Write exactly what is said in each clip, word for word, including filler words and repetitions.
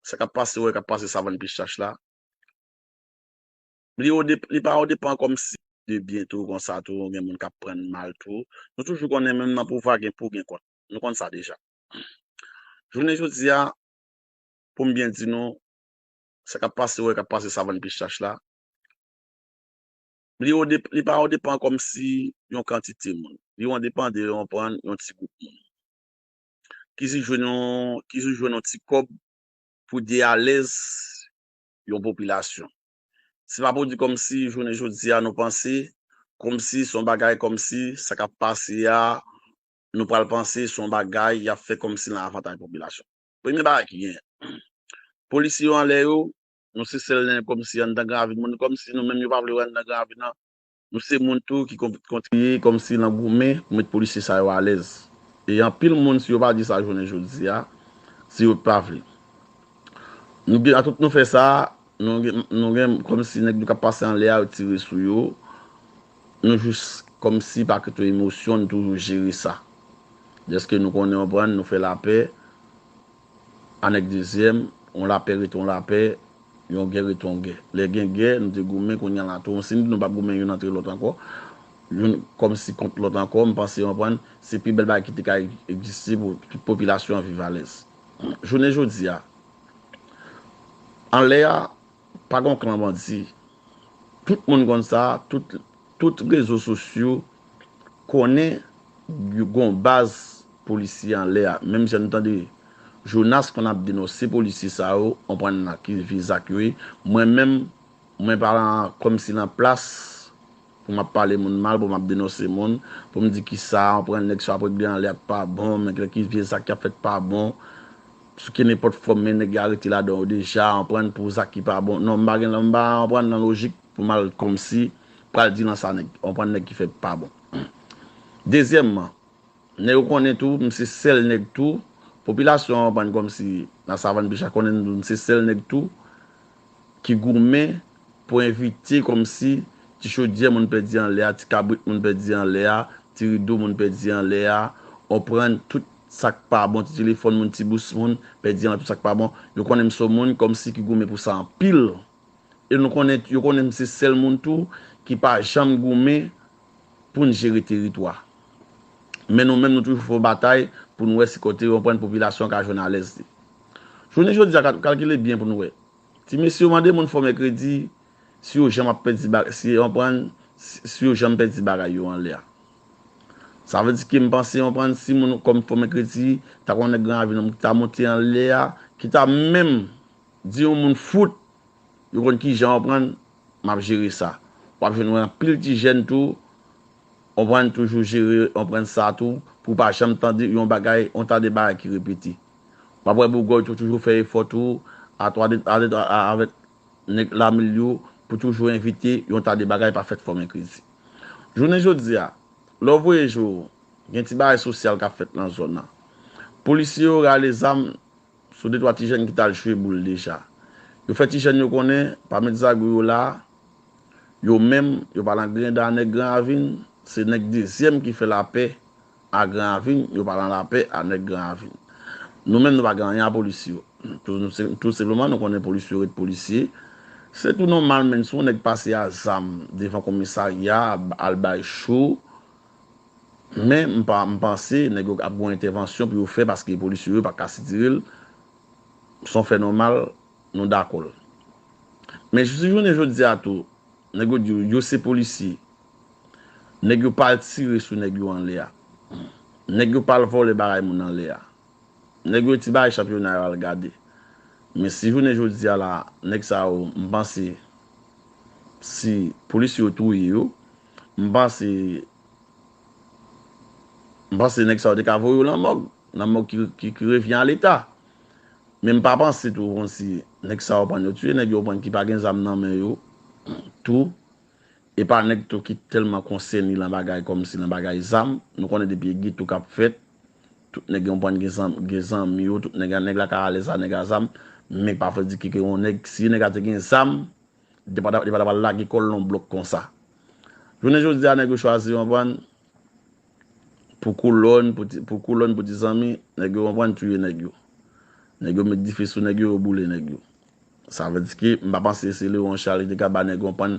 Sa k ap pase, wè k ap pase Savann Pichach la. Li, o dep- li pa o depan kòmsi de byen tou, konsa tou, gen moun k ap pran mal tou. Nou toujou konnen menm nan pouvwa gen pou, gen kont. Nou konn sa deja. Jounen jodi a, pou m byen di nou, sa k ap pase, wè k ap pase Savann Pichach la, li, o dep- li pa o depan kòmsi yon kantite moun. Li o depan de, yon, pran yon ti gwoup moun ki jis jwenn yon, ki jis jwenn yon ti kòb pou de alèz yon popilasyon. Se pa pou di kòmsi jounen jodi a nou panse kòmsi se yon bagay kòmsi sa k ap pase a, nou pral panse se yon bagay y ap fè kòmsi nan avantaj popilasyon. Premye bagay ki genyen, polisye yo anlè yo, nou se sèl nèg kòmsi anndan Gran Ravin, moun kòmsi nou menm yo pa vle wè anndan Gran Ravin nan. Nou se moun tou ki kon- kontriye kòmsi nan goumen pou met polisye sa yo alèz. E anpil moun, si yo pa di sa jounen jodi a, se yo k pa vle. Nou gen, a tout nou fè sa, nou gen, nou gen kòmsi nèg nou k ap pase anlè a, yo tire sou yo. Nou jis kòmsi pa kite emosyon, nou toujou jere sa. Dèske nou konnen, konprann, nou fè lapè a nèg dezyèm, yon lapè rete yon lapè, yon gè rete yon gè. Lè gen gè, nou te goumen, kounye a la tou, si nou di nou p ap goumen youn antre lòt ankò, youn kòmsi kont lòt ankò, m panse, konprann, se pi bèl bagay ki te ka egziste pou tout popilasyon an viv alèz. Jounen jodi a, anlè a, pa gen klan bandi. Tout moun konn sa, tout, tout rezo sosyo konnen gen yon baz polisye anlè a. Menm jan nou tande Jonas konn ap denonse polisye sa yo, konprann nan ki vye zak yo ye. Mwen menm, mwen pa nan, kòmsi nan plas pou m ap pale moun mal, pou m ap denonse moun, pou m di kisa, konprann, nèg sa ap regle anlè a k pa bon, men ki vye zak y ap fèt pa bon, sou ki nenpòt fòm, men nèg yo arete ladan yo deja, konprann, pou zak ki pa bon. Non, m pa gen, m pa, konprann, nan lojik pou m al kòmsi pral di nan sa nèg, konprann, nèg ki fè pa bon. Dezyèmman, nèg yo konnen tou, m se sèl nèg tou, popilasyon an konprann kòmsi nan Savann Pichach konnen m se sèl nèg tou ki goumen pou evite kòmsi ti chodyè moun pèdi anlè a, ti kabrit moun pèdi anlè a, ti rido moun pèdi anlè a, konprann, tout sa k pa bon, ti telefòn moun, ti bous moun pèdi anlè, tout sa k pa bon. Yo konnen m se yon moun kòmsi ki goumen pou sa anpil. E nou konnen, yo konnen m se sèl moun tou ki pa janm goumen pou n jere teritwa. Men nou menm, nou toujou fè yon batay pou n wè si kote yo pran popilasyon ka jwenn alèz li. Jounen jodi a, kal- kalkile byen pou n wè. Ti mesye yo mande moun fòmè kredi, si yo janm ap pèdi ba- si yo pran, si, si yo janm pèdi bagay yo anlè a. Sa vle di ke m panse, konprann, si moun kòm fòmè kredi, ta konn nèg Gran Ravin ki ta monte anlè a, ki ta menm di yon moun fout, yo konn kijan, konprann, m ap jere sa. W ap jwenn anpil ti jèn tou, konprann, toujou jere, konprann, sa tou, pou w pa janm tande yon bagay, yon ta de bagay ki repete. W ap wè bougòy tou toujou fè efò tou, a twa de, a de, a, avèk nèg lamil yo, pou toujou envite yon ta de bagay pa fèt fòmè kredi. Jounen jodi a, lè w voye je w, gen ti bagay sosyal k ap fèt nan zòn nan. Polisye yo rale zam sou de twa ti jèn ki t al jwe boul deja. Yo fè ti jèn yo konnen, pa met zagou yo la, yo menm, yo pa nan grenda nèg Gran Ravin, se nèg dezyèm ki fè lapè a Gran Ravin, yo pa nan lapè a nèg Gran Ravin. Nou menm, nou pa gen anyen a polisye yo. Tou, nou se- tou senpleman, nou konnen polisye yo ret polisye. Se tou nòmal, menm si yon nèg pase a zam devan komisarya, al bay cho, men m pa, m panse nèg yo ap gen yon entèvansyon pou yo fè paske polisye yo pa ka sitire l. Se yon fè nòmal, nou dakò l. Men jis jounen jodi a tou, nèg yo di yo, yo se polisye. Nèg yo pa al tire sou nèg yo anlè a. Nèg yo pa al vòlè bagay moun anlè a. Nèg yo ti bagay chanpyona yo al gade. Men si jounen jodi a la, nèg sa yo, m panse, si polisye yo touye yo, m panse, m panse nèg sa yo te ka voye yo nan mòg, nan mòg ki, ki, ki revyen a Leta. Men m pa panse tou, konsi nèg sa yo pran yo tiye, nèg yo pran ki pa gen zam nan men yo, tou, e pa nèg tou ki tèlman konsène nan bagay kòmsi nan bagay zam. Nou konnen depi e geto k ap fèt, tout nèg yo pran gen zam, gen zanmi yo, tout nèg, nèg la ka alèz a nèg a zam, men pa vle di ke, ke yon nèg, si nèg la te gen zam, li pa ta, li pa ta pral lage kò l nan blòk konsa. Jounen jodi a, nèg yo chwazi, konprann, pou koulòn, pou ti, pou koulòn, pou ti zanmi, nèg yo, konprann, touye nèg yo. Nèg yo met dife sou nèg yo, yo boule nèg yo. Sa vle di ke m pa panse se Leon Charles te ka ba nèg yo, konprann,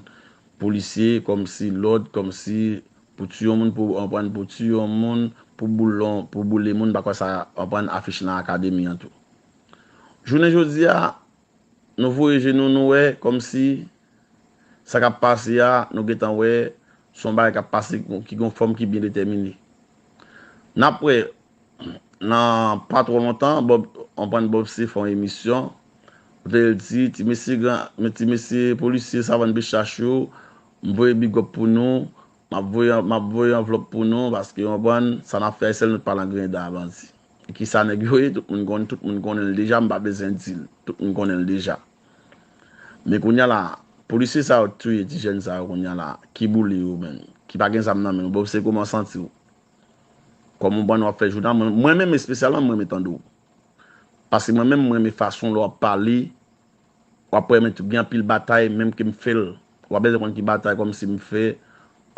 polisye, kòmsi lòd, kòmsi pou tiye yon moun, pou, konprann, pou tiye yon moun, pou boule, pou boule moun, m pa kwè sa, konprann, afich nan akademi an tou. Jounen jodi a, nou voye je nou, nou wè, kòmsi sa k ap pase a, nou gentan wè, se yon bagay k ap pase ki gon fòm ki byen detèmine. N ap wè, nan pa twò lontan, Bob, anprann Bob se fè yon emisyon, kote l di, ti mesye gran, men ti mesye polisye Savann Pechach yo, m voye big up pou nou, m ap voye, m ap voye anvlòp pou nou, paske, anprann, sa n ap fè a, sèl nou t pale an griyen da a bandi. Kisa nèg yo ye, tout moun konn, tout moun konnen l deja, m pa bezwen di l, tout moun konnen l deja. Men kounye a la, polisye sa yo t touye ti jèn sa yo kounye a la, ki boule yo menm, ki pa gen zam nan men yo, Bob se kòman w santi w? Kòman w konn w ap fè jounen an? Mwen, mwen menm espesyalman, mwen renmen tande w. Paske mwen menm, mwen renmen fason lè w ap pale, w ap wè men tou gen anpil batay, menm ke m fè l. W ap bezwen konn ki batay kòmsi m fè,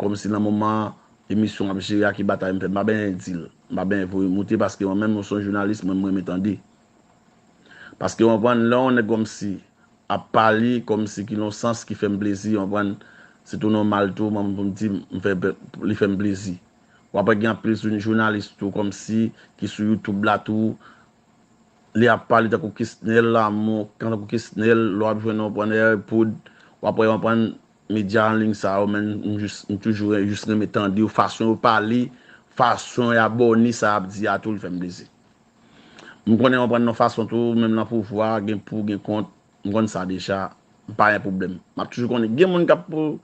kòmsi nan moman emisyon ap jere a, ki batay m fè. M pa benyen di l, m pa benyen voye moute, paske mwen menm, mwen se yon jounalis, mwen, mwen renmen tande. Paske w konprann, lè yon nèg kòmsi ap pale, kòmsi ki nan yon sans ki fè m plezi, w konprann, se tou nòmal tou, mwen, pou m di, m fè, li fè m plezi. W ap wè gen anpil jou-, jounalis tou, kòmsi, ki sou YouTube la tou, lè y ap pale tankou Kesnel Lamont, tankou Kesnel, lè w ap jwenn yon pran Airpod, w ap wè yon pran medya an liy sa yo, men m jis, m toujou jis renmen tande yo, fason yo pale, fason y abòne sa y ap di a tou, li fè m plezi. M konnen yon pran nan fason tou, menm nan pouvwa, gen pou, gen kont, m konn sa deja, m pa gen pwoblèm. M ap toujou konnen, gen moun k ap pou,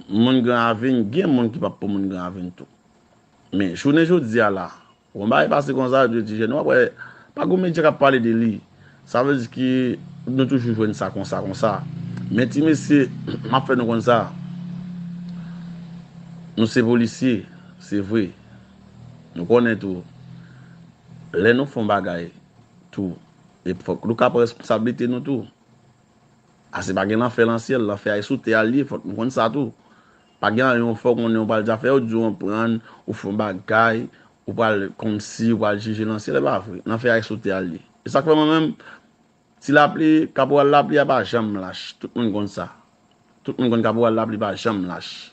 moun Gran Ravin, gen moun ki p ap pou moun Gran Ravin tou. Men, jounen jodi a la, yon bagay pase konsa, yo di jèn, w ap wè, pa gen medya k ap pale de li. Sa vle di ke nou toujou jwenn sa konsa, konsa. Men ti mesye, m ap fè nou konn sa. Nou se polisye, se vre. Nou konnen tou, lè nou fè yon bagay tou, e fòk nou ka pran responsablite nou tou. Ase pa gen lanfè nan syèl, lanfè a sou tè a l ye, fòk nou konn sa tou. Pa gen anyen w fè, w konnen w pral di afè, yo di w anprann, ou fè yon bagay, ou pral kòmsi, ou pral jije nan syèl, e pa vre. Lanfè a sou tè a l ye. E sa k fè mwen menm, ti lapli, kaporal lapli a pa janm lach. Tout moun konn sa. Tout moun konn kaporal lapli pa janm lach.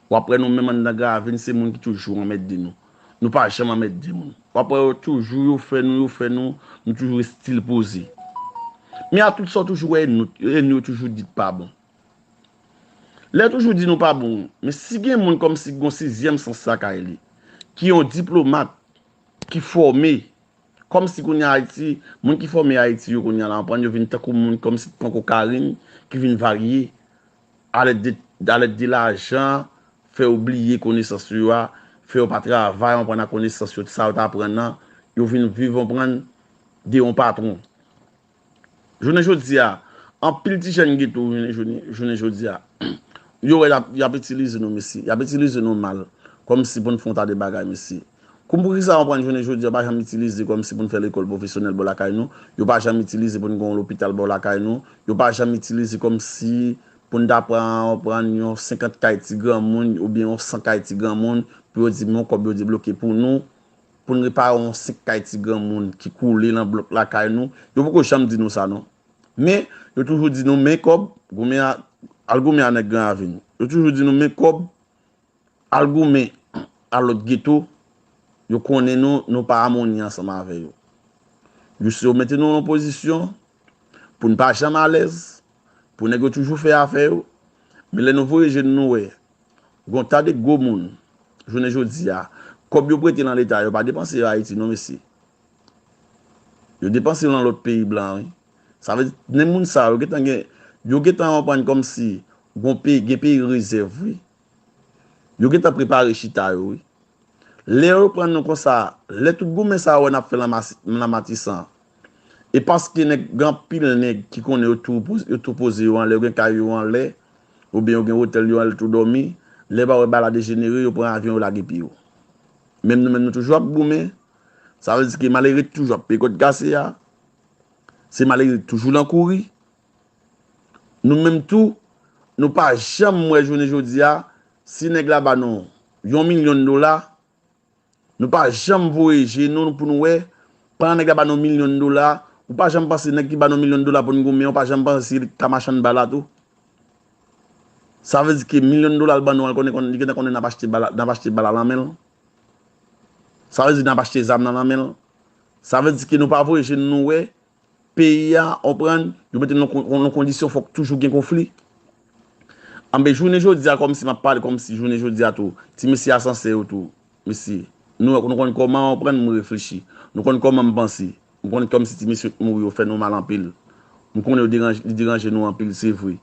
W ap wè nou menm anndan Gravin, se moun ki toujou anmède nou. Nou pa janm anmède moun. W ap wè yo toujou, yo fè nou, yo fè nou, nou toujou estil poze. Men a tout sa w toujou wè ènmi, ènmi yo toujou di t pa bon. Lè yo toujou di nou pa bon, men si gen moun kòmsi ki gon sizyèm sans lakay li, ki yon diplomat, ki fòme, kòmsi kounye a Ayiti, moun ki fòme Ayiti yo kounye a la, anprann yo vin tankou moun kòmsi pran kokayin, ki vin varye, alèd de, alèd de lajan, fè yo bliye konesans yo a, fè yo pa travay, anprann ak konesans yo, sa yo t aprann nan, yo vin viv, anprann, de yon patwon. Jounen jodi a, anpil ti jèn geto, jounen, jounen, jounen jodi a, yo wè y ap, y ap itilize nou, mesye. Y ap itilize nou mal, kòmsi pou n fè yon ta de bagay, mesye. Kòm poukisa w konprann jounen jodi a, yo pa janm itilize kòmsi pou n fè lekòl pwofesyonèl bò lakay nou, yo pa janm itilize pou n gen yon lopital bò lakay nou, yo pa janm itilize kòmsi pou n ta pran, pran yon senkant kay ti granmoun, oubyen yon san kay ti granmoun, pou yo di, men yon kòb yo debloke pou nou, pou n repare yon senk kay ti granmoun ki koule nan blòk lakay nou. Yo poko janm di nou sa, non. Men, yo toujou di nou, men kòb, goumen a, al goumen a nèg Gran Ravin. Yo toujou di nou, men kòb, al goumen a lòt geto. Yo konnen nou, nou pa amoni ansanm avè yo. Yo, yo mete nou nan pozisyon pou n pa janm alèz, pou nèg yo toujou fè afè yo. Men lè nou voye je n, nou wè, gon ta de gwo moun, jounen jodi a, kòb yo prete nan Leta, yo pa depanse yo Ayiti, non, mesye. Yo depanse yo nan lòt peyi blan, wi. Sa vle di, nen moun sa yo, yo gentan gen, yo gentan konprann kòmsi gon peyi, gen peyi rezèv, wi. Yo gentan prepare chita yo, wi. Lè yo pran nou konsa, lè tout goumen sa yo wè n ap fè nan Mas-, nan Matisan, e paske nèg, gen anpil nèg ki konnen yo tou poz-, yo tou poze yo anlè, yo gen kay yo anlè, oubyen yo gen otèl yo anlè tou dòmi, lè yo wè bagay la dejenere, yo pran avyon, yo lage pye yo. Menm nou menm, nou toujou ap goumen. Sa vle di ke malere toujou ap peye kòd kase a. Se malere toujou nan kouri. Nou menm tou, nou pa janm wè jounen jodi a, si nèg la ba nou yon milyon dola, nou pa janm voye je nou pou nou wè Pandan nèg la ba nou milyon dola, ou pa janm panse nèg ki ba nou milyon dola pou n goumen, ou pa janm panse li ka mache anba la tou? Sa vle di ke milyon dola l ban nou an, konnen, konnen, li gentan konnen n ap achte bal, n ap achte bal a nan men l. Sa vle di n ap achte zam nan nan men l. Sa vle di ke nou pa voye je n nou wè peyi a, konprann, yo mete n nan kon-, nan kondisyon fòk toujou gen konfli. Anben, jounen jodi a, kòmsi m ap pale, kòmsi jounen jodi a tou, ti mesye a sanse yo tou, mesye. Nou, nou konn kòman, konprann, m reflechi. Nou konn kòman m panse. M konn kòmsi ti mesye k mouri yo fè nou mal anpil. M konnen yo deranje, li deranje nou anpil, se vre.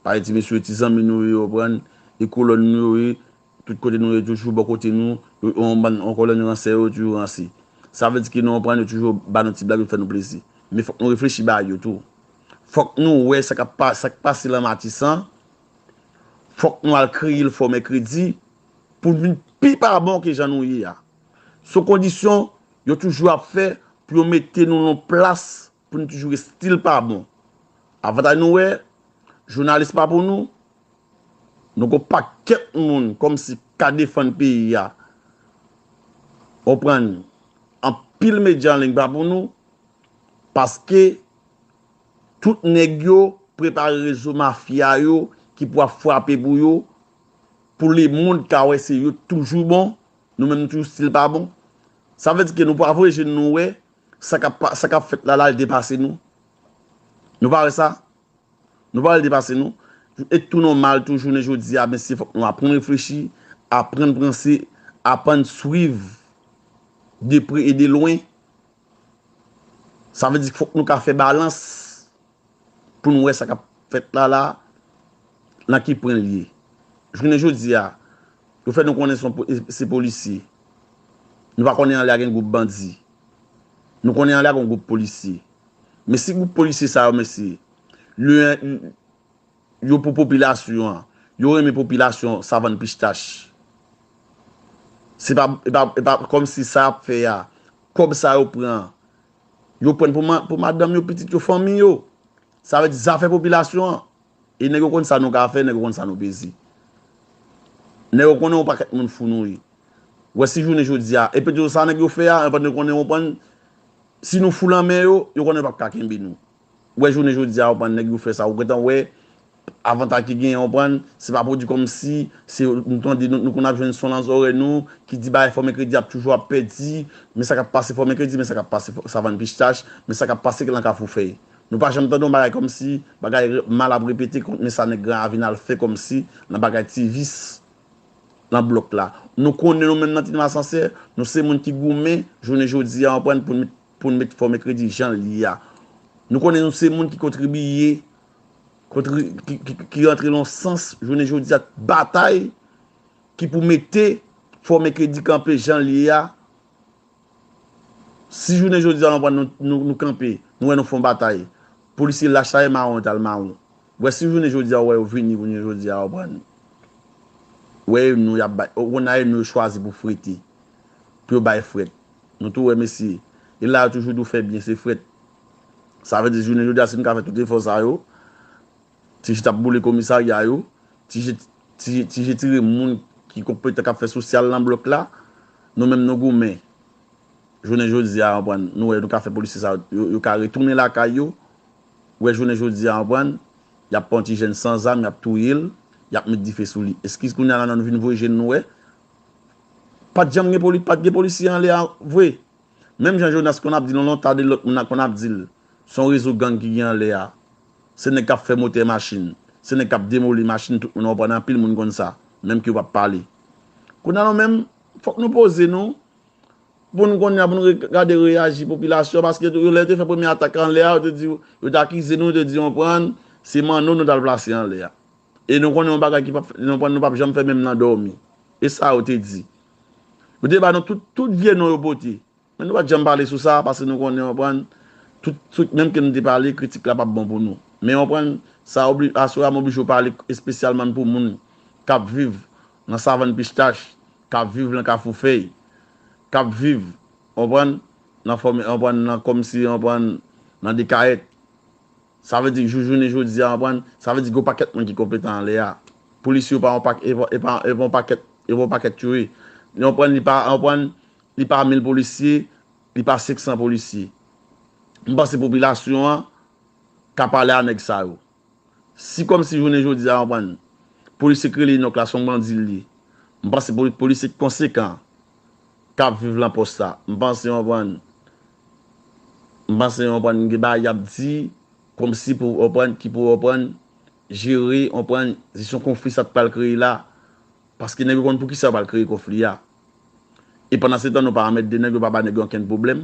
Paske ti mesye yo, ti zanmi nou yo, konprann, e kolòn nou yo ye, tout kote nou ye toujou bò kote nou, yo, yon bann, yon kolòn ransè yo toujou ranse. Sa vle di ke nou konprann yo toujou ba nou ti blag, yo fè nou plezi. Men fòk nou reflechi ba yo tou. Fòk nou wè sa k ap pa-, sa k pase lan Matisan. Fòk nou al kreye l fò mèkredi pou n vin pi pa bon ke jan nou ye a. Sou kondisyon yo toujou ap fè pou yo mete nou nan plas pou n toujou estil pa bon. Avantaj nou wè, jounalis pa pou nou, nou gon pakèt moun kòmsi ka defann peyi a. Konprann, anpil medya an liy pa pou nou, paske tout nèg yo prepare rezo mafya yo ki pou ap frape pou yo, pou lemonn ka wè se yo toujou bon, nou menm nou toujou estil pa bon. Sa vle di ke nou pa voye je n nou wè, sa k ap pa-, sa k ap fèt la, la, l depase nou. Nou pa wè sa? Nou pa wè l depase nou? E tou nòmal tou, jounen jodi a, mesye, fòk nou aprann reflechi, aprann panse, aprann swiv de pre e de lwen. Sa vle di fòk nou ka fè balans pou nou wè sa k ap fèt la la, nan ki pwen l ye. Jounen jodi a, yo fè nou konnen se yon po-, se polisye. Nou pa konnen anlè a gen gwoup bandi. Nou konnen anlè a gen gwoup polisye. Men si gwoup polisye sa yo, mesye, lè yo pou popilasyon an, yo renmen popilasyon Savann Pistach. Se pa, e pa, e pa kòmsi sa y ap fè a, kòb sa yo pran, yo pran pou ma-, pou madanm yo, pitit yo, fanmi yo. Sa vle di zafè popilasyon an. E nèg yo konn sa nou ka fè, nèg yo konn sa nou peze. Nèg yo konnen yon pakèt moun fou nou ye. Wè si jounen jodi a, e petro sa nèg yo fè a, anvan nou konnen, konprann, si nou fou lan men yo, yo konnen yo p ap ka kenbe nou. Wè jounen jodi a, konprann, nèg yo fè sa, ou gentan wè, avantaj ki genyen, konprann, se pa pwodui kòmsi, se, nou tande, nou, nou konn ap jwenn son lan zòrèy nou, ki di bagay fò mèkredi ap toujou ap pèdi, men sa k ap pase fò mèkredi, men sa k ap pase fò, Savann Pistach, men sa k ap pase lan Kafou Fèy. Nou pa janm tande yon bagay kòmsi, bagay mal ap repete kont, men sa nèg Gran Ravin al fè kòmsi, nan bagay ti vis, lan blòk la. Nou konnen nou menm nan Ti Nèg Asansè, nou se moun ki goumen, jounen jodi a, konprann, pou n met, pou n met fò mèkredi jan l ye a. Nou konnen nou se moun ki kontribiye, kontri-, ki, ki, ki rantre lan sans, jounen jodi a, batay ki pou mete fò mèkredi kanpe jan l ye a. Si jounen jodi a, nou pran, nou, nou, nou kanpe, nou wè nou fè yon batay, polisye lach la e mawon, yo t al mawon. Wè si jounen jodi a, ou wè yo vini, jounen jodi a, ou pran. Wè e nou y ap bay, ou konn a e nou yo chwazi pou frete, pou yo bay frèt. Nou tou wè mesye, e la yo toujou di w fè byen se frèt. Sa vle di jounen jodi a, si nou ka fè tout efò sa yo, Ti Je t ap boule komisarya yo, Ti Je, Ti Je, Ti Je tire moun ki konpetan k ap fè sosyal lan blòk la, nou menm nou goumen. Jounen jodi a, konprann, nou wè nou ka fè polisye sa yo, yo ka retounen lakay yo. Wè jounen jodi a, konprann, y ap pran ti jèn san zam, y ap touye l, y ap met dife sou li. Èske kounye a la nou vin voye je n nou wè? Pa t janm gen poli-, pa t gen polisye anlè a vre. Menm jan Jonas konn ap di l, yon lontan de lòt moun nan konn ap di l, se yon rezo gang ki gen anlè a. Se nèg k ap fè motè machin. Se nèg k ap demoli machin tout moun, w konprann, anpil moun konn sa, menm ke yo p ap pale. Kounye a nou menm, fòk nou poze nou, pou n kounye a, pou n re-, gade reyaji popilasyon, paske yo lè yo te fè premye atak anlè a, yo te di, yo te akize nou, yo te di, w konprann, se manno nou t al plase anlè a. E nou konnen yon bagay ki p ap, nou konn, nou p ap janm fè menm nan dòmi. E sa yo te di. Yo te ba nou tout, tout vye non yo pote. Men nou pa t janm pale sou sa, paske nou konnen, w konprann, tout, tout, menm ke nou te pale, kritik la p ap bon pou nou. Men w konprann, sa obli-, aswè a m oblije w pale espesyalman pou moun k ap viv nan Savann Pistach, k ap viv nan Kafou Fèy, k ap viv, w konprann, nan fòm, w konprann, nan kòmsi, w konprann, nan Dekayèt. Sa vle di, jou jounen jodi a, w konprann, sa vle di, gen yon pakèt moun ki konpetan anlè a. Polisye yo pa yon pak-, e pa, e pa, e pa yon pakèt, e pa yon pakèt yo ye. Ou konprann, li pa, w konprann, li pa mil polisye, li pa senk san polisye. M panse popilasyon an ka pale a nèg sa yo. Si kòmsi jounen jodi a, w konprann, polisye k rele Enòk la se yon bandi l ye, m panse polisye k konsekan k ap viv lan pòs sa. M panse, w konprann, m panse, w konprann, gen bagay y ap di kòmsi pou, w konprann, ki pou, w konprann, jere, w konprann, jesyon konfli sa k pral kreye la. Paske nèg yo konn poukisa yo pral kreye konfli a. E pandan se tan, nou pa anmède nèg yo, pa ba nèg yo okenn pwoblèm.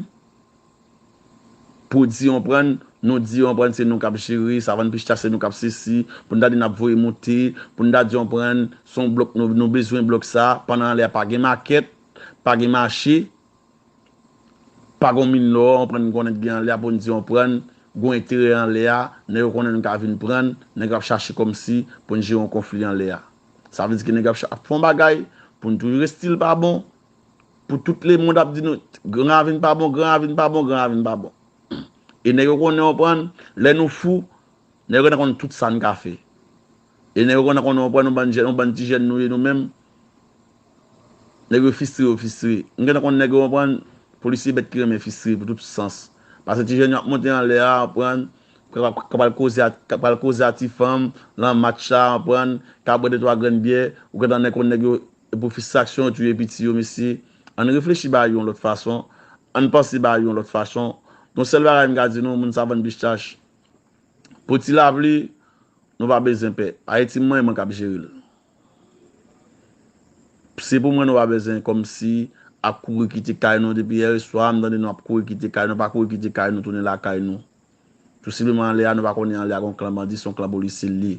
Pou di, w konprann, nou di, w konprann, se nou k ap jere, Savann Pistache se nou k ap sesi, pou n ta di n ap voye moute, pou n ta di, w konprann, se yon blòk nou, nou bezwen blòk sa, pandan anlè a pa gen makèt, pa gen mache, pa gen min lò, w konprann, gen nèg gen anlè a pou n di, w konprann, gen enterè anlè a, nèg yo konnen nou ka vin pran, nèg yo ap chache kòmsi pou n jere yon konfli anlè a. Sa vle di ke nèg yo ap cha-, ap fè yon bagay pou n toujou estil pa bon, pou tout lemonn ap di nou, Gran Ravin pa bon, Gran Ravin pa bon, Gran Ravin pa bon. E nèg yo konnen, w konprann, lè nou fou, nèg yo konnen konn tout sa n ka fè. E nèg yo konnen konn, w konprann, yon bann jèn, yon bann ti jèn nou ye nou menm. Nèg yo fistre, yo fistre. M gentan konn nèg yo, w konprann, polisye bèt ki renmen fistre pou tout sans. Paske ti jèn yo ap monte anlè a, w konprann, k ap, k ap al koze a, k ap al koze a ti fanm, lan match la, w konprann, k ap bwè de twa grenn byè, ou gentan nèg konn nèg yo, e pou fistrasyon yo touye piti yo, mesye. Ann reflechi bagay yo yon lòt fason. Ann panse bagay yo yon lòt fason. Yon sèl bagay m ka di nou, moun Savann Pistache, Poti lapli, nou pa bezwen pè. Ayiti mwen, mwen k ap jere l. Se pou mwen, nou pa bezwen kòmsi ap kouri kite kay nou depi yè swa, m tande nou ap kouri kite kay nou, pa kouri kite kay nou, tounen lakay nou. Tou senpleman anlè a, nou pa konnen anlè a gon klan bandi, se yon klan polisye l ye.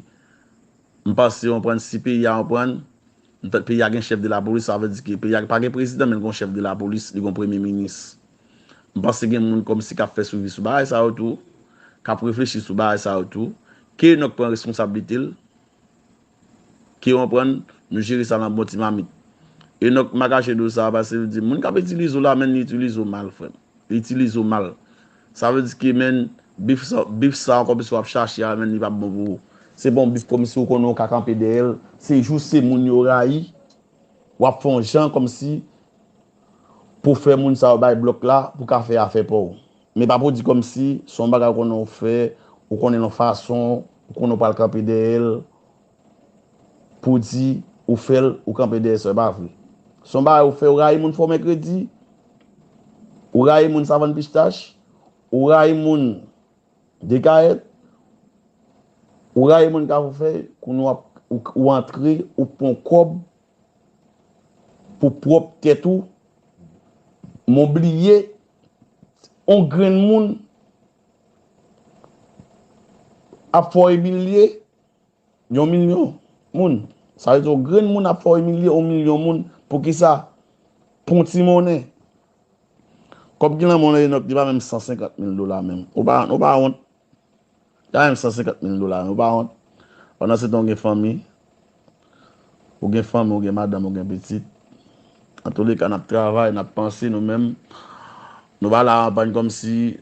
M panse w konprann, si peyi a konprann, peyi a gen chèf de lapolis, sa vle di ke peyi a pa gen prezidan, men l gon chèf de lapolis, li gon premye minis. M panse gen moun kòmsi k ap fè swivi sou bagay sa yo tou, k ap reflechi sou bagay sa yo tou, ke Enòk pran responsablite l, ke w konprann, nou jere sa nan bon ti mamit. Enòk, m pa kache di w sa, paske l di, moun k ap itilize w la, men li itilize w mal, frè m. Li itilize w mal. Sa vle di ke, men, bif sa, bif sa ankò plis w ap chache a, men, li p ap bon pou ou. Se pa yon bif kòmsi w konnen w ka kanpe dèyè l. Se jis se moun yo rayi. W ap fè yon jan kòmsi pou fè moun sa yo bay blòk la, pou ka fè afè pa w. Men pa pou di kòmsi se yon bagay w konnen w fè, ou konnen yon fason, ou konnen w pral kanpe dèyè l, pou di ou fè l, ou kanpe dèyè sa, e pa vre. Se yon bagay ou fè, ou rayi moun Fò Mèkredi, ou rayi moun Savann Pistach, ou rayi moun Dekayèt, ou rayi moun Kafou Fèy, kounye w ap, ou, ou antre, ou pran kòb pou pwòp tèt ou, men w bliye yon grenn moun ap fè w imilye yon milyon moun. Sa vle di yon grenn moun ap fè w imilye yon milyon moun. Poukisa? Pou yon ti monnen. Kòb ki nan men w, Enòk, li pa menm san senkant mil dola menm. Ou pa, ou pa wont. Li pa menm san senkant mil dola menm. Ou pa wont. Pandan se tan, ou gen fanmi. Ou gen fanmi, ou gen madanm, ou gen pitit. Antouleka, n ap travay, n ap panse, nou menm. Nou pa la anpàn kòmsi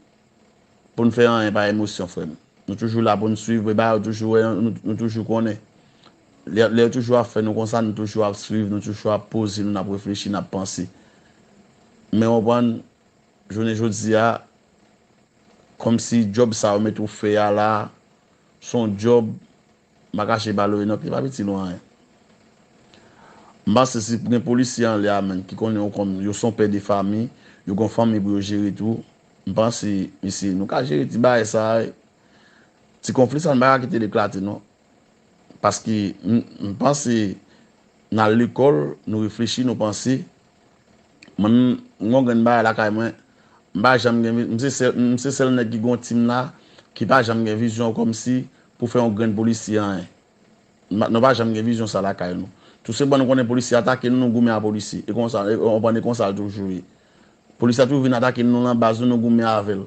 pou n fè anyen pa emosyon, frè m. Nou toujou la pou n swiv, e bagay yo toujou wè, nou, nou toujou konnen. Lè, lè yo toujou ap fè nou konsa, nou toujou ap swiv, nou toujou ap poze nou, n ap reflechi, n ap panse. Men w konprann, jounen jodi a, kòmsi djòb sa yo mete w fè a la, se yon djòb, m pa kache ba w, Enòk, li pa piti non anyen. M panse si gen polisye anlè a menm ki konnen yo kòm yo se yon pè de fanmi, yo gen yon fanmi pou yo jere tou, m panse, mesye, nou ka jere ti bagay sa a, ti konfli sa, nou pa ka kite l eklate non. Paske m, m panse n al lekòl, nou reflechi, nou panse. Mwen menm, m gon grenn bagay lakay mwen, m pa janm gen vi-, m se sèl, m se sèl nèg ki gon tim la, ki pa janm gen vizyon kòmsi pou fè yon grenn polisye anyen. M pa, nou pa janm gen vizyon sa lakay nou. Tou se bon nou konnen polisye atake nou, nou goumen a polisye. E konsa, e, w konprann, e konsa l toujou ye. Polisye a toujou vin atake nou nan baz nou, nou goumen avè l.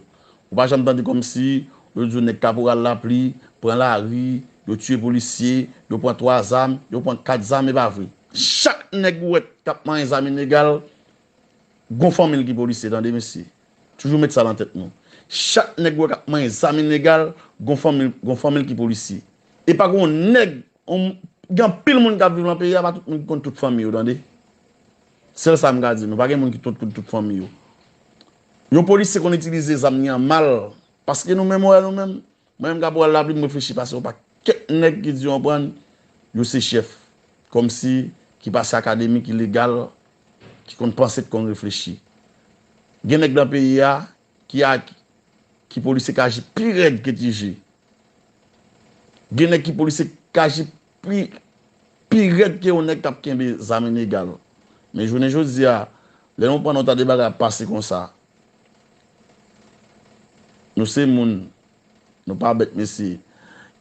Ou pa janm tande kòmsi yo di w nèg Kaporal Lapli pran lari, yo tiye polisye, yo pran twa zam, yo pran kat zam, e pa vre. Chak nèg ou wè k ap manyen zam ilegal, gon fanmi l ki polisye, tande mesye. Toujou met sa nan tèt nou. Chak nèg ou wè k ap manyen zam ilegal, gon fanmi, gon fanmi l ki polisye. E pa gon nèg, on, gen anpil moun k ap viv nan peyi a, pa tout moun ki konn tout fanmi yo, tande. Sèl sa m ka di nou, pa gen moun ki tout, tout, tout fanmi yo. Yon polisye konn itilize zam li an mal, paske nou menm, wè, nou menm, mwen menm k ap wè l la, m reflechi pase yon pakèt nèg ki di, w konprann, yo se chèf, kòmsi, ki pase akademi, ki legal, ki konn panse, ki konn reflechi. Gen nèg nan peyi a ki a, ki polisye k aji pi rèd ke T J. Gen nèg ki polisye k aji pi, pi rèd ke yon nèg k ap kenbe zam ilegal. Men jounen jodi a, lè nou pran nou ta de bagay ap pase konsa, nou se moun, nou pa bèt mesye,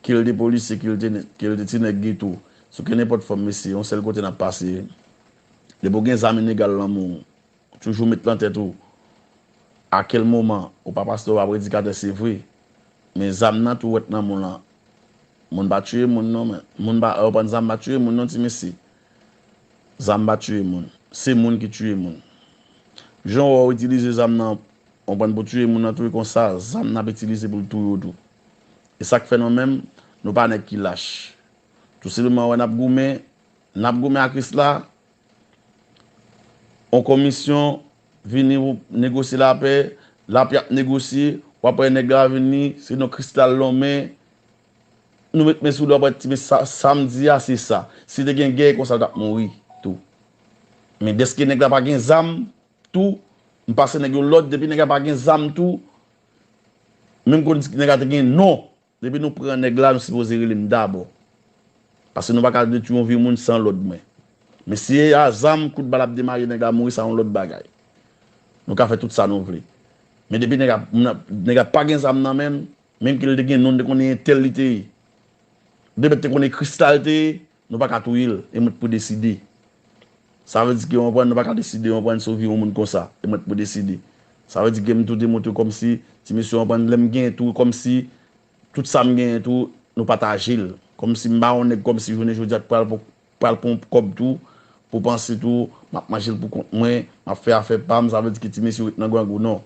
ke l te polisye, ke l te, ke l te ti nèg geto, sou ke nenpòt fòm mesye, yon sèl kote n ap pase. Depi w gen zam ilegal nan men w, toujou met nan tèt ou, a kèl moman, ou pa pastè, ou pa predikatè, se vre. Men zam nan tou wèt nan men w lan. Moun pa tiye moun non, men moun pa, ou konprann, zam pa tiye moun non, ti mesye. Zam pa tiye moun. Se moun ki tiye moun. Jan w wè w itilize zam nan, ou konprann, pou tiye moun nan tou, e konsa, zam nan ap itilize pou l touye w tou. E sa k fè nou menm, nou pa nèg ki lach. Tou senpleman, wè n ap goumen, n ap goumen ak Kris la, yon komisyon vini pou negosye lapè, lapè ap negosye, w ap wè nèg la vini, se yon kristal lonmen, nou met men sou li, w ap wè ti men sa, sa m di a, se sa. Si te gen gè, e konsa l t ap mouri tou. Men dèske nèg la pa gen zam tou, m pase nèg yo lòd, depi nèg la pa gen zam tou, menm konn di nèg la te gen non. Depi nou pran nèg la, nou sipoze rele m dabò. Paske nou pa ka detwi yon vi moun san lòd mwen. Men si e a zam, kout bal ap demare, nèg la mouri, sa yon lòt bagay. Nou ka fè tout sa nou vle. Men depi nèg la, moun nan, nèg la pa gen zam nan men l, menm ke l te gen non, l te konnen entèl li te ye. Depi l te konnen kristal te ye, nou pa ka touye l, e mwen k pou deside. Sa vle di ke, w konprann, nou pa ka deside, w konprann, sou vi yon moun konsa, e mwen k pou deside. Sa vle di ke m tou te montre kòmsi, ti mesye, w konprann, lè m gen tou, kòmsi, tout sa m genyen tou, nou pataje l. Kòmsi m pa yon nèg kòmsi jounen jodi a k pral pran, pral pran yon kòb tou pou panse tou m ap manje l pou kont mwen, m ap fè afè pa m, sa vle di ke ti mesye ret nan grangou, non.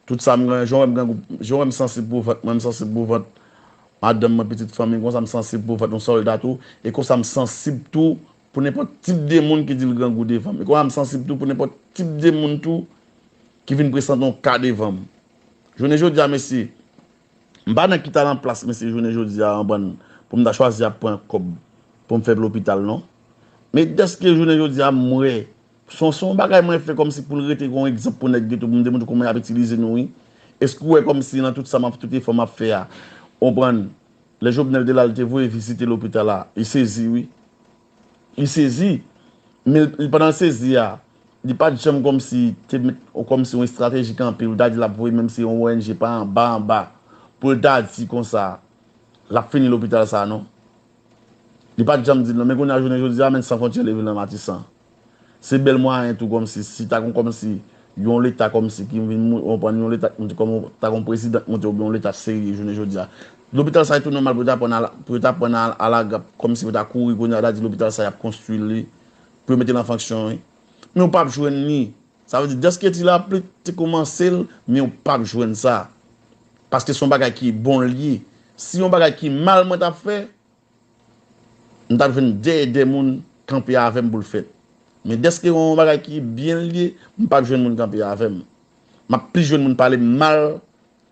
Tout sa m genyen, jan w wè m grangou, jan w wè m sansib pou vant mwen, m sansib pou vant madanm mwen, pitit fanmi m, konsa m sansib pou vant yon sòlda tou, e konsa m sansib tou pou nenpòt tip de moun ki di l grangou devan m. E konsa m sansib tou pou nenpòt tip de moun tou ki vin prezante yon ka devan m. Jounen jodi a, mesye, m pa nan ki ta nan plas mesye jounen jodi a, anbann, pou m ta chwazi ap pran kòb pou m fè lopital, non. Men dèske jounen jodi a, m wè, se yon, se yon bagay mwen fè kòmsi pou l rete kon egzanp pou nèg geto, pou m demontre kòman y ap itilize nou, wi. Èske w wè kòmsi nan tout sa m ap, tout efò m ap fè a, w konprann, lè Jovenel te la, l te voye vizite lopital la, li sezi, wi. Li sezi. Men li, pandan l sezi a, li pa t janm kòmsi te met, kòmsi yon estrateji kanpe, pou l ta di l ap voye menm si yon O N G pa anba, anba, pou l ta di konsa, l ap fini lopital sa a, non. Li pa t janm di l, non. Men kounye a, jounen jodi a, menm San Fwontyè leve nan Matisan. Se bèl mwayen tou, kòmsi, si ta gon kòmsi, yon leta kòmsi ki vin mou-, w konprann, yon leta ki monte kòm ta gon prezidan ki monte oubyen yon leta serye jounen jodi a. Lopital sa a tou nòmal pou yo ta pran a la, pou yo ta pran a, a la grap, kòmsi pou yo ta kouri kounye a, ta di lopital sa a y ap konstwi li, pou yo mete l an fonksyon, wi. Men w p ap jwenn li. Sa vle di, dèske Ti Lapli te kòmanse l, men w p ap jwenn sa. Paske se yon bagay ki bon l ye. Si yon bagay ki mal mwen t ap fè, m t ap jwenn dèyè de moun kanpe avè m pou l fèt. Men dèske yon bagay ki byen l ye, m p ap jwenn moun kanpe avè m. M ap plis jwenn moun pale m mal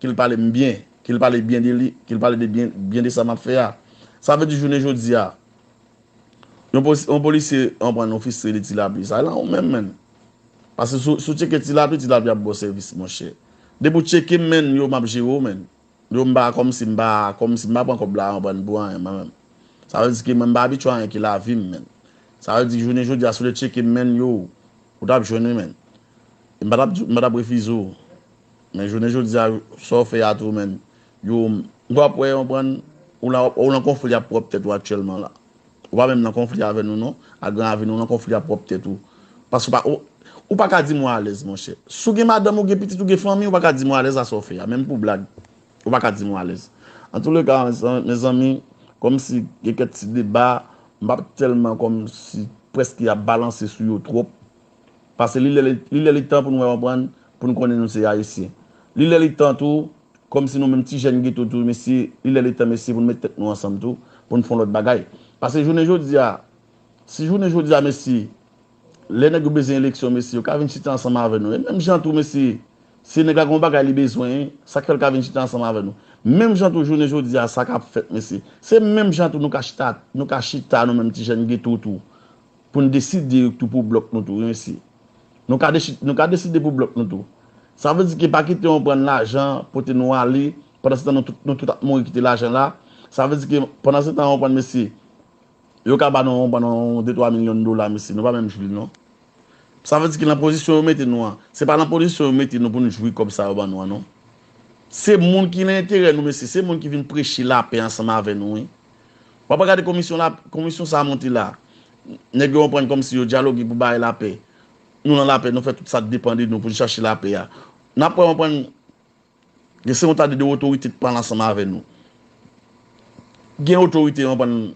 ke l pale m byen, ke l pale byen de li, ke l pale de byen, byen de sa m ap fè a. Sa vle di jounen jodi a, yon polis-, yon polisye, w konprann, yon fistre de Ti Lapli, sa la ou menm, menm. Paske si w, si w tcheke Ti Lapli, Ti Lapli ap ba w sèvis, monchè. Depi w tcheke m, menn, yo, m ap jere w, menn. Yo, m pa kòmsi, m pa, kòmsi m pa pran kòb la, w konprann, pou anyen, mwen menm. Sa vle di ke mwen, m pa abitye a anyen ki lavi m, menn. Sa vle di, jounen jodi a, si w te tcheke m, menn, yo, ou t ap jwenn, wi, menn. E m pa t ap di, m pa t ap refize w. Men jounen jodi a, sa w fè a tou, menn, yo, m, w ap wè, w konprann, ou la, ou nan konfli ap pwòp tèt ou aktyèlman la. Ou pa menm nan konfli avè nou, non. Ak gran ravin, ou nan konfli ap pwòp tèt ou. Paske ou pa, ou, ou pa ka di m ou alèz, monchè. Si w gen madanm, ou gen pitit, ou gen fanmi, ou pa ka di m ou alèz a sa w fè a, menm pou blag. Ou pa ka di m ou alèz. Antouleka, mezanmi, kòmsi gen kèk ti deba, m p ap tèlman kòmsi prèske ap balanse sou yo twòp. Paske li lè, li lè li tan pou nou wè, konprann, pou nou konnen nou se Ayisyen. Li lè li tan tou, kòmsi nou menm ti jèn geto tou, mesye, li lè li tan, mesye, pou nou met tèt nou ansanm tou, pou nou fè yon lòt bagay. Paske jounen jodi a, si jounen jodi a, mesye, lè nèg yo bezwen eleksyon, mesye, yo ka vin chita ansanm avè nou. E menm jan tou, mesye, Si nèg la gen yon bagay li bezwen, sa k fè l ka vin chita ansanm avè nou. Menm jan tou, jounen jodi a, sa k ap fèt, mesye. Se menm jan tou nou ka chita, nou ka chita, nou menm ti jèn geto tou, pou n deside tou pou blòk nou tou, wi, mesye. Nou ka, desi- nou ka deside pou blòk nou tou. Sa vle di ke pa kite yon pran lajan, pote nou ale, pandan se tan nou tout, nou tout ap mouri kite lajan la. Sa vle di ke pandan se tan yon pran, mesye, yo ka ba nou yon pran yon de twa milyon dola, mesye, nou pa menm jwi l non. Sa vle di ke nan pozisyon yo mete nou an, se pa nan pozisyon yo mete nou pou nou jwi kòb sa yo ban nou an non. Se moun ki nan enterè nou, mesye, se moun ki vin preche lapè ansanm avè nou, wi. W ap gade komisyon la, komisyon sa a monte la. Nèg yo konprann kòmsi yo dyaloge pou bay lapè. Nou nan lapè, nou fè tout sa k depann de nou pou n chache lapè a. N ap wè konprann gen se yon ta de otorite k pale ansanm avè nou. Gen otorite konprann,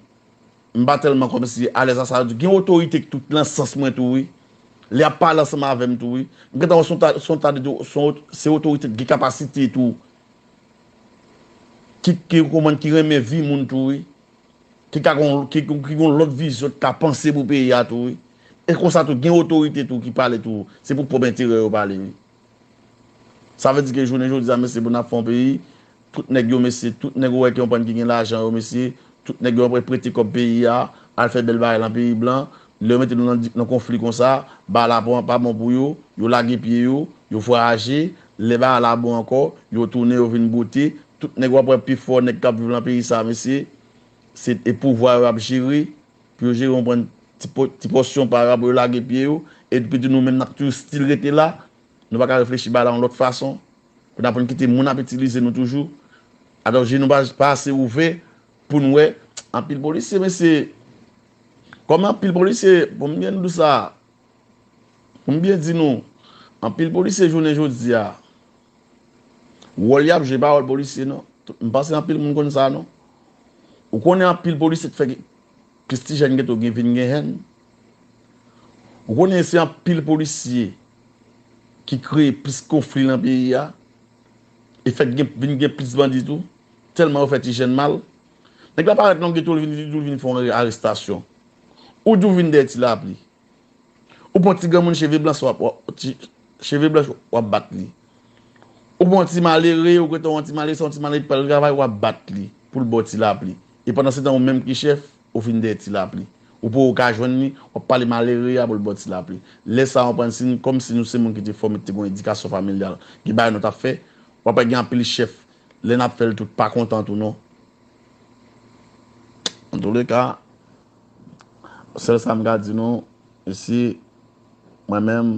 m pa tèlman kòmsi alèz a sa yo di. Gen otorite k tout nan sans mwen tou, wi. Li ap pale ansanm avè m tou, wi. M gentan wè se yon ta, se yon ta de, se yon, se otorite k gen kapasite tou. Ki, ki konprann, ki renmen vi moun tou, wi. Ki ka gon, ki, ki gon lòt vizyon, ki ka panse pou peyi a tou, wi. E konsa tou, gen otorite tou ki pale tou. Se pou pwòp enterè yo pale, wi. Sa vle di ke jounen jodi a, mesye, pou n ap fè yon peyi, tout nèg yo, mesye, tout nèg ou wè ki konprann ki gen lajan yo, mesye, tout nèg yo ap prete kòb peyi a, al fè bèl bagay lan peyi blan, lè yo mete nou nan, nan konfli konsa, bagay la pa, pa bon pou yo, yo lage pye yo, yo vwayaje, lè bagay la bon ankò, yo tounen, yo vin bwote, tout nèg w ap wè pi fò, nèg k ap viv lan peyi sa, mesye, se e pouvwa yo ap jere, pou yo jere, konprann, ti, po- ti pòsyon pa yo, apre yo lage pye yo, epi tou nou menm n ap toujou still rete la, nou pa ka reflechi bagay la yon lòt fason, pou n ap kite moun ap itilize nou toujou, atò je nou pa, pa ase ouvè pou n wè, anpil polisye, mesye, kòm anpil polisye, pou m byen di sa, pou m byen di nou, anpil polisye jounen jodi a, wòl y ap jwe pa wòl polisye non. M panse anpil moun konn sa non. Ou konnen anpil polisye k fè plis ti jèn geto gen vin gen jèn. Ou konnen se anpil polisye ki kreye plis konfli nan peyi a. E fè gen, vin gen plis bandi tou. Tèlman yo fè ti jèn mal. Nèg la parèt nan geto, li vin, li vin fè yon arestasyon. Ou di w vin dèyè ti lapli. Ou pran ti granmoun cheve blanch w ap, w ap- ti, cheve blanch w ap bat li. Ou pran ti malere, ou gentan wè yon ti malere, se yon ti malere ki pral travay, w ap bat li pou l ba w ti lapli. E pandan se tan ou menm ki chèf, ou vin dèyè ti lapli. Ou poko ka jwenn li, w ap pale malere a pou l ba w ti lapli. Lè sa a, w konprann, si n, kòmsi nou se moun ki te fòme, ki te gen yon edikasyon familyal, gen bagay nou t ap fè, w ap wè gen anpil chèf, lè n ap fè l tout, pa kontan tou non. Antouleka, sèl sa m ka di nou, isi, mwen menm,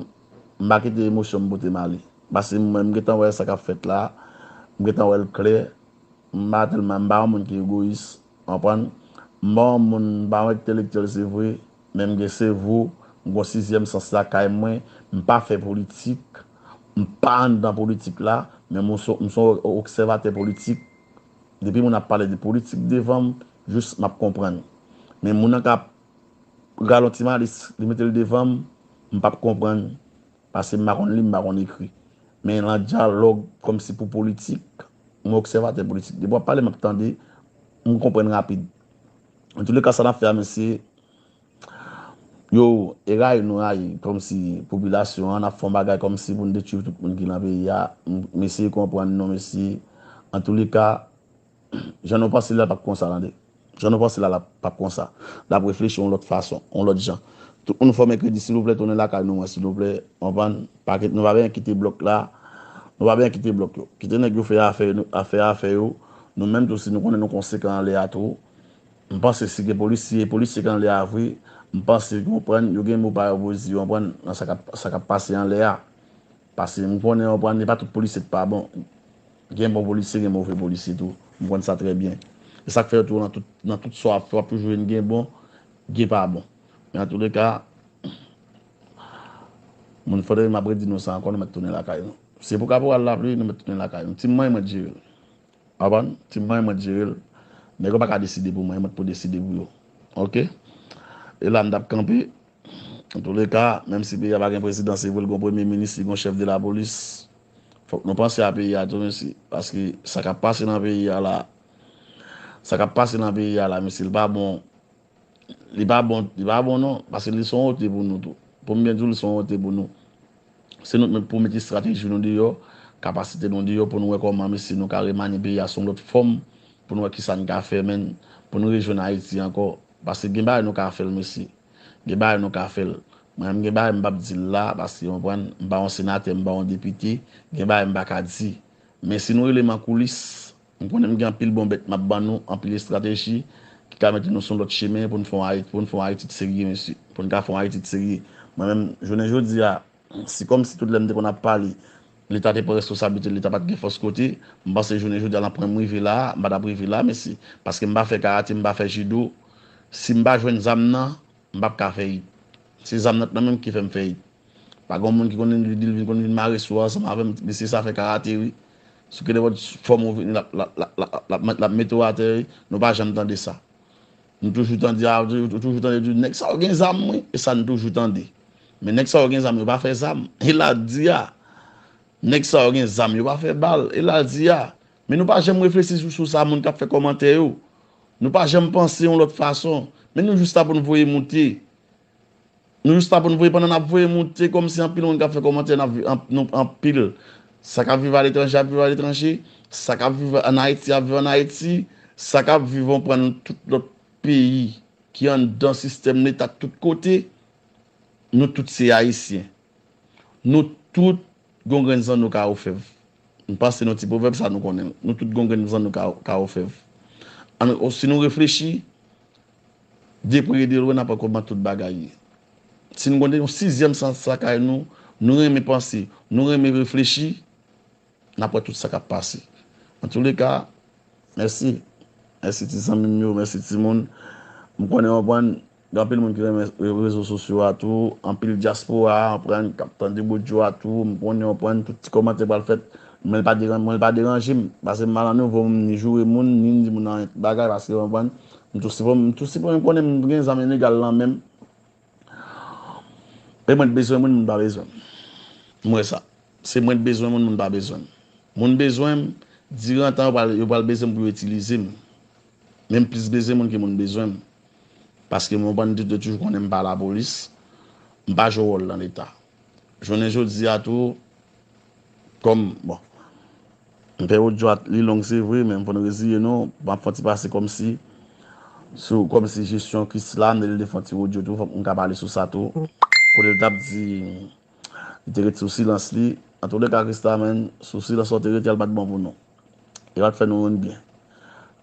m pa kite emosyon m pote m ale. Paske mwen, m gentan wè sa k ap fèt la, m gentan wè l klè, m pa tèlman, m pa yon moun ki egoyis, w konprann? M pa yon moun, m pa yon entelektyèl, se vre, men m gen sevo, m gen sizyèm sans lakay mwen, m pa fè politik, m pa anndan politik la, men m se, m se yon obsèvatè politik. Depi moun ap pale de politik devan m, jis m ap konprann. Men moun nan k ap rale yon ti malis, li mete l devan m, m p ap konprann. Paske m pa konn li, m pa konn ekri. Men nan dyalòg kòmsi pou politik, mwen obsèvatè politik. Depi w ap pale, m ap tande, m konprann rapid. Antouleka, sa n ap fè a, mesye, yo, e rayi nou rayi, kòmsi popilasyon an, n ap fè yon bagay kòmsi pou n detwi tout moun ki nan peyi a. M, mesye konprann non, mesye. Antouleka, jan nou panse la, l ap konsa, tande. Jan nou panse la, l ap, p ap konsa. L ap reflechi yon lòt fason, yon lòt jan. Tout moun fò mèkredi, silvouplè, tounen lakay nou, mwen, silvouplè. Konprann? Pa kite, nou pa bezwen kite blòk la. Nou pa bezwen kite blòk yo. Kite nèg yo fè afè, yo- afè, afè yo. Nou menm tou, si nou konnen nou konsekan anlè a tou. M panse si gen polisye, polisye k anlè a vre, m panse, konprann, yo gen mo pa yo pou di, konprann, nan sa k ap, sa k ap pase anlè a. Paske m konnen, konprann, e pa tout polisye k pa bon. Gen bon polisye, gen move polisye tou. M konn sa trè byen. E sa k fè tou nan tout, nan tout sa w ap fè, w ap toujou jwenn gen bon, gen pa bon. Men antouleka, moun fòdè m ap redi nou sa ankò, nou mèt tounen lakay nou. Se pou kaporal lapli, nou mèt tounen lakay nou. Ti mwen, mwen jere l. Konprann? Ti mwen, mwen jere l. Nèg yo pa ka deside pou mwen, mwen pou deside pou yo. Oke? E la m t ap kanpe. Antouleka, menm si peyi a pa gen prezidan, se vre l gen premye minis, li gen chèf de lapolis. Fòk nou panse a peyi a tou, mesye. Paske sa k ap pase nan peyi a la, sa k ap pase nan peyi a la, mesye, li pa bon. Li pa bon, li pa bon non, paske li se yon onte pou nou tou. Pou m byen di w, li se yon onte pou nou. Se nou k pou mete estrateji nou deyò, kapasite nou deyò pou nou wè kòman, mesye, nou ka remanye peyi a sou yon lòt fòm, pou nou wè kisa n ka fè, menn, pou nou rejwenn Ayiti ankò. Paske gen bagay nou ka fè l, mesye. Gen bagay nou ka fè l. Mwen menm, gen bagay m p ap di l la, paske, w konprann, m pa yon senatè, m pa yon depite, gen bagay m pa ka di. Men si nou rele m an koulis, m konnen m gen anpil bon bèt m ap ban nou, anpil estrateji ki ka mete nou sou yon lòt chemen pou n fè yon Ayiti, pou n fè yon Ayiti serye, mesye. Pou n ka fè yon Ayiti serye. Mwen menm, jounen jodi a, si kòmsi tout lè m te konn ap pale, Leta te pran responsablite, Leta pa t gen fòs kote, m panse jounen jodi a, nan pwen m rive la a, m pa t ap rive la, mesye. Paske m pa fè karate, m pa fè jido. Si m pa jwenn zam nan, m p ap ka fè it. Se zam nan t nan men m ki fè m fè it. Pa gen moun ki konn vin di l vin konn vin mare sou ansanm avè m, mesye sa fè karate wi. Sou ke nenpòt fòm ou vini, l ap, l ap, l ap, l ap, l ap, l ap mete w atè wi. Nou pa janm tande sa. Nou toujou tande, a, ou toujou tande di, nèg sa yo gen zam wi. E sa nou toujou tande. Men nèg sa yo gen zam, yo pa fè zam. E l a di a. Nèg sa yo gen zam, yo pa fè bal. E l a di a. Men nou pa janm reflechi sou, sou sa moun k ap fè kòmantè yo. Nou pa janm panse yon lòt fason. Men nou jis la pou n voye moute. Nou jis la pou n voye, pandan n ap voye moute, kòmsi anpil moun k ap fè kòmantè, n ap vi-, anp-, nou anpil. Sa k ap viv aletranje ap viv aletranje. Sa k ap viv ann Ayiti ap viv ann Ayiti. Sa k ap viv, w konprann, tout lòt peyi ki anndan sistèm Leta tout kote. Nou tout se Ayisyen. Nou tout gon grenn zanno ka ofèv. M panse nan ti pwovèb sa nou konnen l. Nou tout gon grenn zanno ka, ka ofèv. An, si nou reflechi, de pre e de lwen, n ap wè kòman tout bagay ye. Si nou gon yon sizyèm sans lakay nou, nou renmen panse, nou renmen reflechi, n ap wè tout sa k ap pase. Antouleka, mèsi. Mèsi ti zanmi m yo, mèsi timoun. M konnen w konprann, gen anpil moun ki renmen re-, rezo sosyo a tou, anpil dyaspora a, w konprann, k ap tande odyo a tou, m konnen w konprann, tout ti kòmantè pral fèt, men l pa deran-, mwen l pa deranje m, paske m pa nan nivo m ni joure moun, ni di moun anyen bagay, paske w konprann, m tou sipò-, m tou sipò-, m konnen m gen zam ilegal nan men m. E mwen t bezwen moun, moun pa bezwen m. M wè sa. Se mwen t bezwen moun, moun pa bezwen m. Moun bezwen m, diran tan yo pral, yo pral bezwen m pou yo itilize m. Men m plis bezwen moun ke moun bezwen m. Paske mwen konprann, yo toujou konnen m pa lapolis, m pa jwe wòl nan Leta. Jounen jodi a tou, kòm, bon, m fè odyo a, li long, se vre, men fò n reziye nou. M ap fè yon ti pase kòmsi, sou, kòmsi jesyon Krisla, m te vle fè yon ti odyo tou, fòk m ka pale sou sa tou. Kote l t ap di, li te ret sou silans li. Antouleka, Krisla, menn, sou silans ou te rete a, l pa t bon pou nou. Li pa t fè nou youn byen.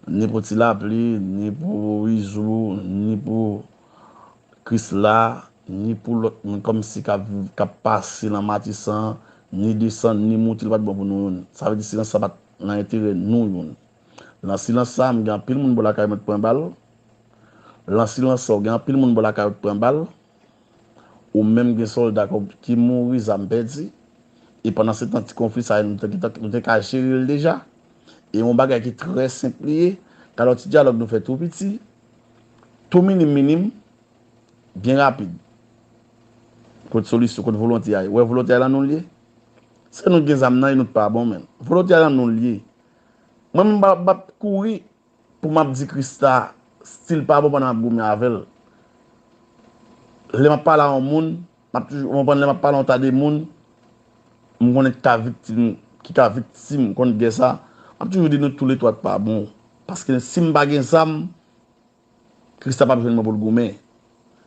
Ni pou Ti Lapli, ni pou Rizou, ni pou Krisla, ni pou lòt moun kòmsi k ap, k ap pase nan Matisan, ni desann, ni moute, li pa t bon pou nou youn. Sa vle di silans sa pa t nan enterè nou youn. Nan silans sa, m gen anpil moun bò lakay mwen t pran bal. Nan silans sa, w gen anpil moun bò lakay ou t pran bal. Ou menm gen sòlda k-, ki mouri, zam pèdi. E pandan se tan, ti konfli sa yo, nou te, nou te ka jere l deja. E yon bagay ki trè senp li ye. Kalò ti dyalòg nou fè tou piti, tou minim minim, byen rapid. Kot solisyon, kot volonte a ye? Ou wè volonte a nan nou l ye? Se nou k gen zam nan, e nou t pa bon menm. Volonte a nan nou l ye. Mwen menm m p ap, m p ap kouri pou m ap di Krista, stil pa bon pandan m ap goumen avè l. Lè m ap pale a yon moun, m ap toujou, w konprann, lè m ap pale a yon ta de moun, m konnen ki ka viktim, ki ka viktim kont gè sa, m ap toujou di nou toulètwa t pa bon. Paske si m pa gen zam, Krista p ap jwenn mwen pou l goumen.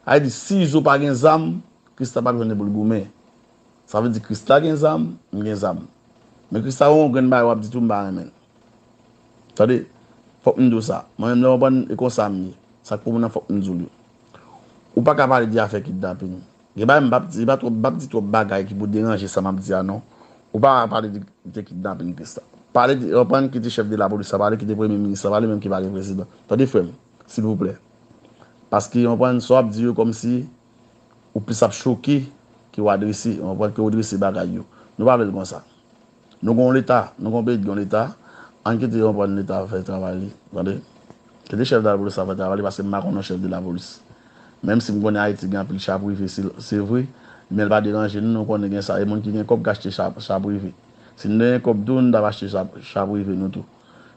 Sa vle di, si Izo pa gen zam, Krista p ap jwenn li pou l goumen. Sa vle di, Krista gen zam, m gen zam. Men Krista, yon grenn bagay w ap di tou, m pa renmen l. Tande, fòk m di w sa. Mwen menm, lè w konprann, e konsa m ye. Sa k pou moun nan, fòk m di w li. Ou pa ka pale de afè kidnapin. Gen bagay m p ap di, m p ap twòp, m p ap di twòp bagay ki pou deranje sa m ap di a non. Ou pa pale de, de kidnapin Krista. Pale de, w konprann, kite chèf de lapolis la pale, kite premye minis la pale, menm ki pa gen prezidan. Tande frè m, silvouplè. Paske, w konprann, sa w ap di yo kòmsi ou plis ap choke ke w adrese, w konprann, ke w drese bagay yo. Nou pa vle l konsa. Nou gon Leta, nou gon peyi ki gon Leta, ann kite yo pran Leta fè travay li, tande. Kite chèf de lapolis la fè travay li, paske m pa konn yon chèf de lapolis. Menm si m konnen Ayiti gen anpil cha prive, se, se vre, men l pa deranje nou, nou konnen gen sa. E moun ki gen kòb ka achte cha, cha prive. Si n te gen kòb tou, n t ap achte cha, cha prive nou tou.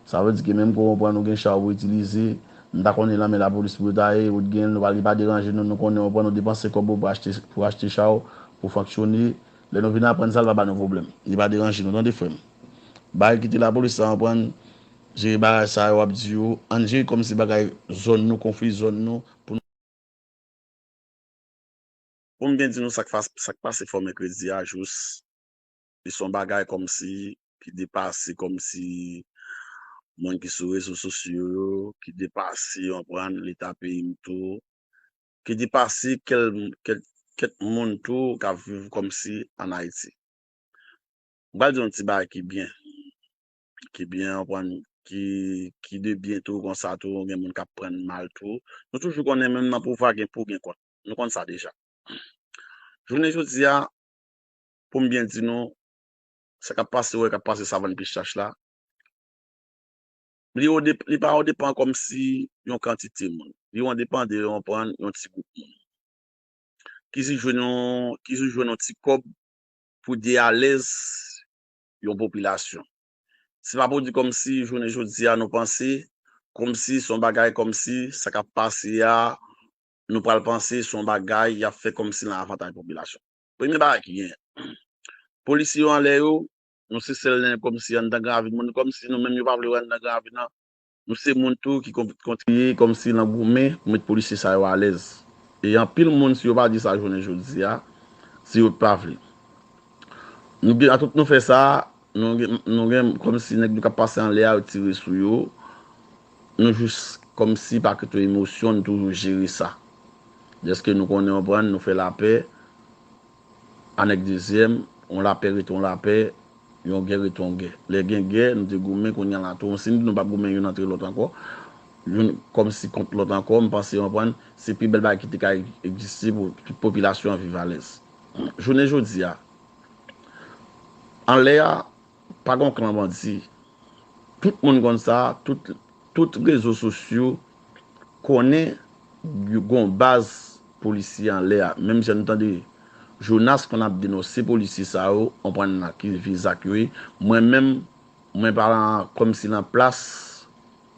Sa vle di ke menm ke w pran, nou gen cha pou itilize, n ta konnen nan men lapolis pou yo ta ye, yo t gen, nou pa, li pa deranje nou, nou konnen w pran, nou depanse kòb ou pou achte, pou achte cha w, pou fonksyone. Lè nou vin aprann sa, l pa ba nou pwoblèm. Li pa deranje nou, tande frè m. Bay kite lapolis la anprann jere bagay sa yo ap di yo. Ann jere kòmsi bagay zòn nou, konfli zòn nou, pou nou. Pou m byen di nou sa k pas- sa k pase Fò Mèkredi a jous, li se yon bagay kòmsi ki depase kòmsi moun ki sou rezo sosyo yo, ki depase, w konprann, leta peyi m tou, ki depase kèl- kèl- kèk moun tou k ap viv kòmsi ann Ayiti. M pral di yon ti bagay ki byen, ki byen, w konprann, ki, ki de byen tou, konsa tou, gen moun k ap pran n mal tou. Nou toujou konnen menm nan pouvwa gen pou, gen kont. Nou konn sa deja. Jounen jodi a, pou m byen di nou, sa k ap pase, w wè k ap pase Savann Pichach la, li o de- li pa o depan kòmsi yon kantite moun. Li o depan de, w konprann, yon ti gwoup moun ki si jwenn yon, ki si jwenn yon ti kòb pou de alèz yon popilasyon. Se pa pou di kòmsi jounen jodi a nou panse kòmsi se yon bagay kòmsi sa k ap pase a, nou pral panse se yon bagay y ap fè kòmsi nan avantaj popilasyon. Premye bagay ki genyen, polisye yo anlè yo, nou se sèl nèg kòmsi anndan Gran Ravin, moun kòmsi nou menm yo pa vle wè anndan Gran Ravin nan. Nou se moun tou ki kon- kontribiye kòmsi nan goumen pou met polisye sa yo alèz. E anpil moun, si yo pa di sa jounen jodi a, se yo k pa vle. Nou gen, atout nou fè sa, nou gen, nou gen kòmsi nèg nou k ap pase anlè a, yo tire sou yo. Nou jis kòmsi pa kite emosyon, nou toujou jere sa. Dèske nou konnen, w konprann, nou fè lapè, a nèg dezyèm, yon lapè rete yon lapè, yon gè rete yon gè. Lè gen gè, nou te goumen, kounye a la tou, si nou di nou p ap goumen youn antre lòt ankò, youn kòmsi kont lòt ankò, m panse, w konprann, se pi bèl bagay ki te ka egziste pou tout popilasyon an viv alèz. Jounen jodi a, anlè a, pa gen klan bandi. Tout moun konn sa, tout, tout rezo sosyo konnen yo gen yon baz polisye anlè a. Menm jan nou tande Jonas konn ap denonse polisye sa yo, w konprann nan ki vye zak yo ye. Mwen menm, mwen pa nan, kòmsi nan plas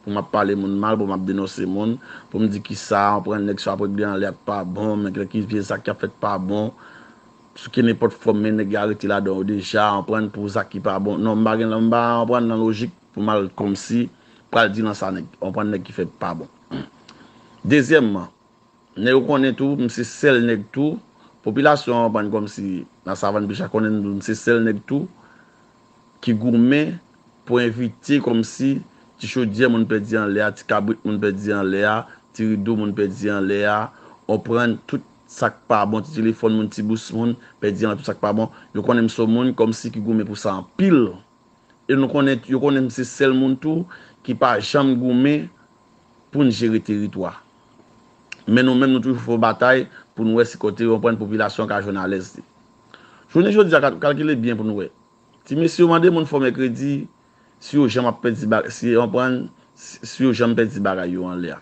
pou m ap pale moun mal, pou m ap denonse moun, pou m di ki sa, w konprann, nèg sa ap regle anlè a k pa bon, men ki vye zak y ap fèt pa bon. Sou kenenpòt fòm, men nèg yo arete ladan yo deja, w konprann, pou zak ki pa bon. Non, m pa gen, m pa, w konprann, nan lojik pou m al kòmsi pral di nan sa nèg, w konprann, nèg ki fè pa bon. Dezyèmman, nèg yo konnen tou, m se sèl nèg tou, popilasyon an, w konprann, kòmsi nan Savann Pichach konnen m tou, m se sèl nèg tou ki goumen pou evite kòmsi ti chodyè moun pèdi anlè a, ti kabrit moun pèdi anlè a, ti rido moun pèdi anlè a, w konprann, tout sa k pa bon, ti telefòn moun, ti bous moun pèdi anlè, tout sa k pa bon. Yo konnen m se yon moun kòmsi ki goumen pou sa anpil. E nou konnen, yo konnen m se sèl moun tou ki pa janm goumen pou n jere teritwa. Men nou menm, nou toujou fè yon batay pou n wè si kote, w konprann, popilasyon an ka jwenn alèz li. Jounen jodi a, kal- kalkile byen pou n wè. Ti mesye yo mande moun Fò Mèkredi si yo janm ap pèdi ba- si, w konprann, si, si yo janm pèdi bagay yo anlè a.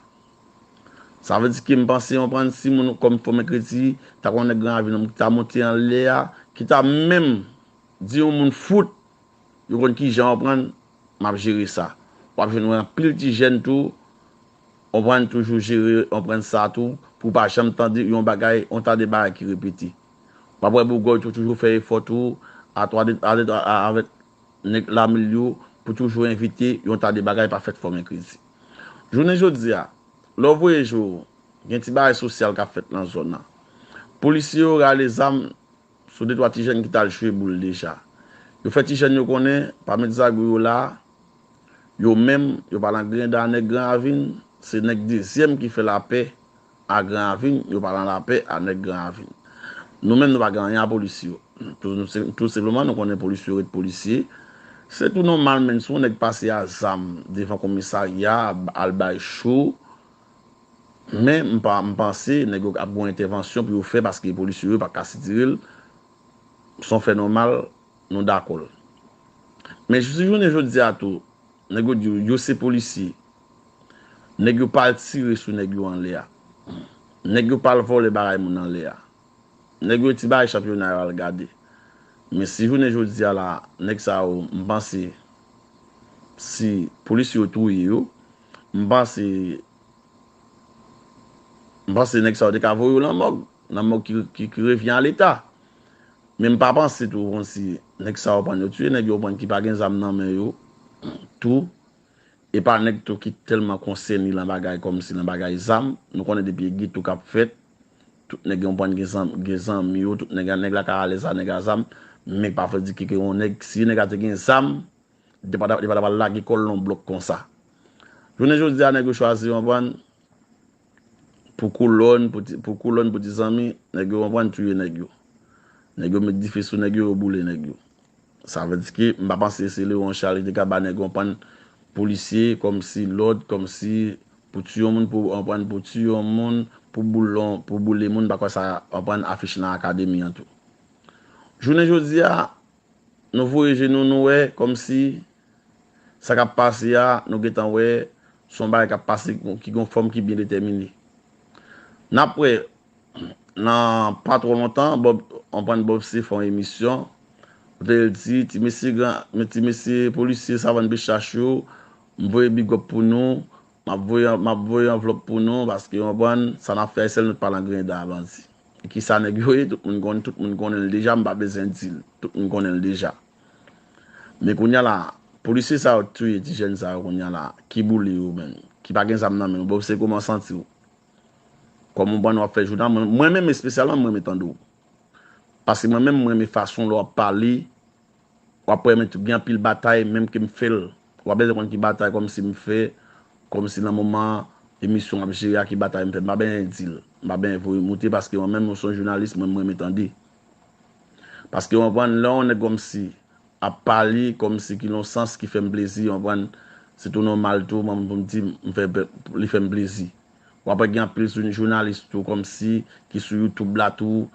Sa vle di ke m panse, w konprann, si moun kòm Fò Mèkredi ta konn nèg Gran Ravin nan ki ta monte anlè a, ki ta menm di yon moun fout, yo konn kijan, w konprann, m ap jere sa. W ap jwenn anpil ti jèn tou, w konprann, toujou jere, w konprann, sa tou, pou w pa janm tande yon bagay, yon ta de bagay ki repete. W ap wè bougòy tou toujou fè efò tou, atwa de- a- a- avèk nèg lamil yo, pou toujou evite yon ta de bagay pa fèt Fò Mèkredi. Jounen jodi a, lè w voye je w, gen ti bagay sosyal k ap fèt nan zòn nan. Polisye yo rale zam sou de twa ti jèn ki t al jwe boul deja. Yo fè ti jèn yo konnen, pa met zagou yo la, yo menm, yo pa nan grenda nèg Gran Ravin, se nèg dezyèm ki fè lapè a Gran Ravin, yo pa nan lapè a nèg Gran Ravin. Nou menm, nou pa gen anyen a polisye yo. Tou, nou se- tou senpleman, nou konnen polisye yo ret polisye. Se tou nòmal, menm si yon nèg pase a zam devan komisarya, al bay cho, men m pa, m panse nèg yo ap gen yon entèvansyon pou yo fè paske polisye yo pa ka sitire l. Se yon fè nòmal, nou dakò l. Men si jounen jodi a tou, nèg yo di yo, yo se polisye. Nèg yo pa al tire sou nèg yo anlè a. Nèg yo pa al vòlè bagay moun anlè a. Nèg yo ti bagay chanpyona yo al gade. Men si jounen jodi a la, nèg sa yo, m panse, si polisye yo touye yo, m panse, m panse nèg sa yo te ka voye yo nan mòg, nan mòg ki, ki, ki revyen a Leta. Men m pa panse tou konsi nèg sa yo pran yo tiye nèg yo pran ki pa gen zam nan men yo tou. E pa nèg tou ki tèlman konsène lan bagay kòmsi lan bagay zam. Nou konnen depi e geto k ap fèt, tout nèg yo pran gen zam, gen zam yo, tout nèg a nèg la ka alèz a nèg a zam. Men pa fè di ki ke yon nèg, si nèg a te gen zam, li pa ta li pa ta pral lage kò l nan blòk konsa. Jounen jodi a nèg yo chwazi yon pran pou koulòn, pou ti, pou koulòn, pou ti zanmi, nèg yo konprann touye nèg yo. Nèg yo met dife sou nèg yo, yo boule nèg yo. Sa vle di ke m pa panse se Leon Charles te ka ba nèg yo konprann polisye kòmsi lòd, kòmsi pou tiye yon moun, pou konprann pou tiye yon moun, pou boule, pou boule moun, pa kwè sa konprann afich nan akademi an tou. Jounen jodi a, nou voye je nou, nou wè kòmsi sa k ap pase a, nou gentan wè se yon bagay k ap pase ki gon fòm ki byen detèmine. N ap wè nan pa twò lontan, Bob, anprann Bob se fè yon emisyon, kote l di, ti mesye gran, men ti mesye polisye Savann Pechach yo, m voye big up pou nou, m ap voye, m ap voye anvlòp pou nou, paske w konprann, sa n ap fè a, sèl nou t pale an grenn da a bandi. E kisa nèg yo ye, tout moun konn, tout moun konnen l deja, m pa bezwen di l, tout moun konnen l deja. Men kounye a la, polisye sa yo t touye ti jèn sa yo kounye a la, ki boule yo menm, ki pa gen zam nan men yo, Bob se kòman w santi w? Kòm w konprann w ap fè jouda, mwen, mwen menm espesyalman, mwen renmen tande w. Paske mwen menm, mwen renmen fason lè w ap pale, w ap wè men tou gen anpil batay menm ke m fè l. W ap bezwen konn ki batay kòmsi m fè, kòmsi nan moman emisyon w ap jere a ki batay m fè. M pa benyen di l. M pa benyen voye moute paske mwen menm, mwen se yon jounalis, mwen, mwen renmen tande. Paske w konprann, lè yon nèg kòmsi ap pale, kòmsi ki nan yon sans ki fè m plezi, w konprann, se tou nòmal tou, mwen pou m di, m fè, li fè m plezi. W ap wè gen anpil sou jounalis tou, kòmsi ki sou YouTube la tou,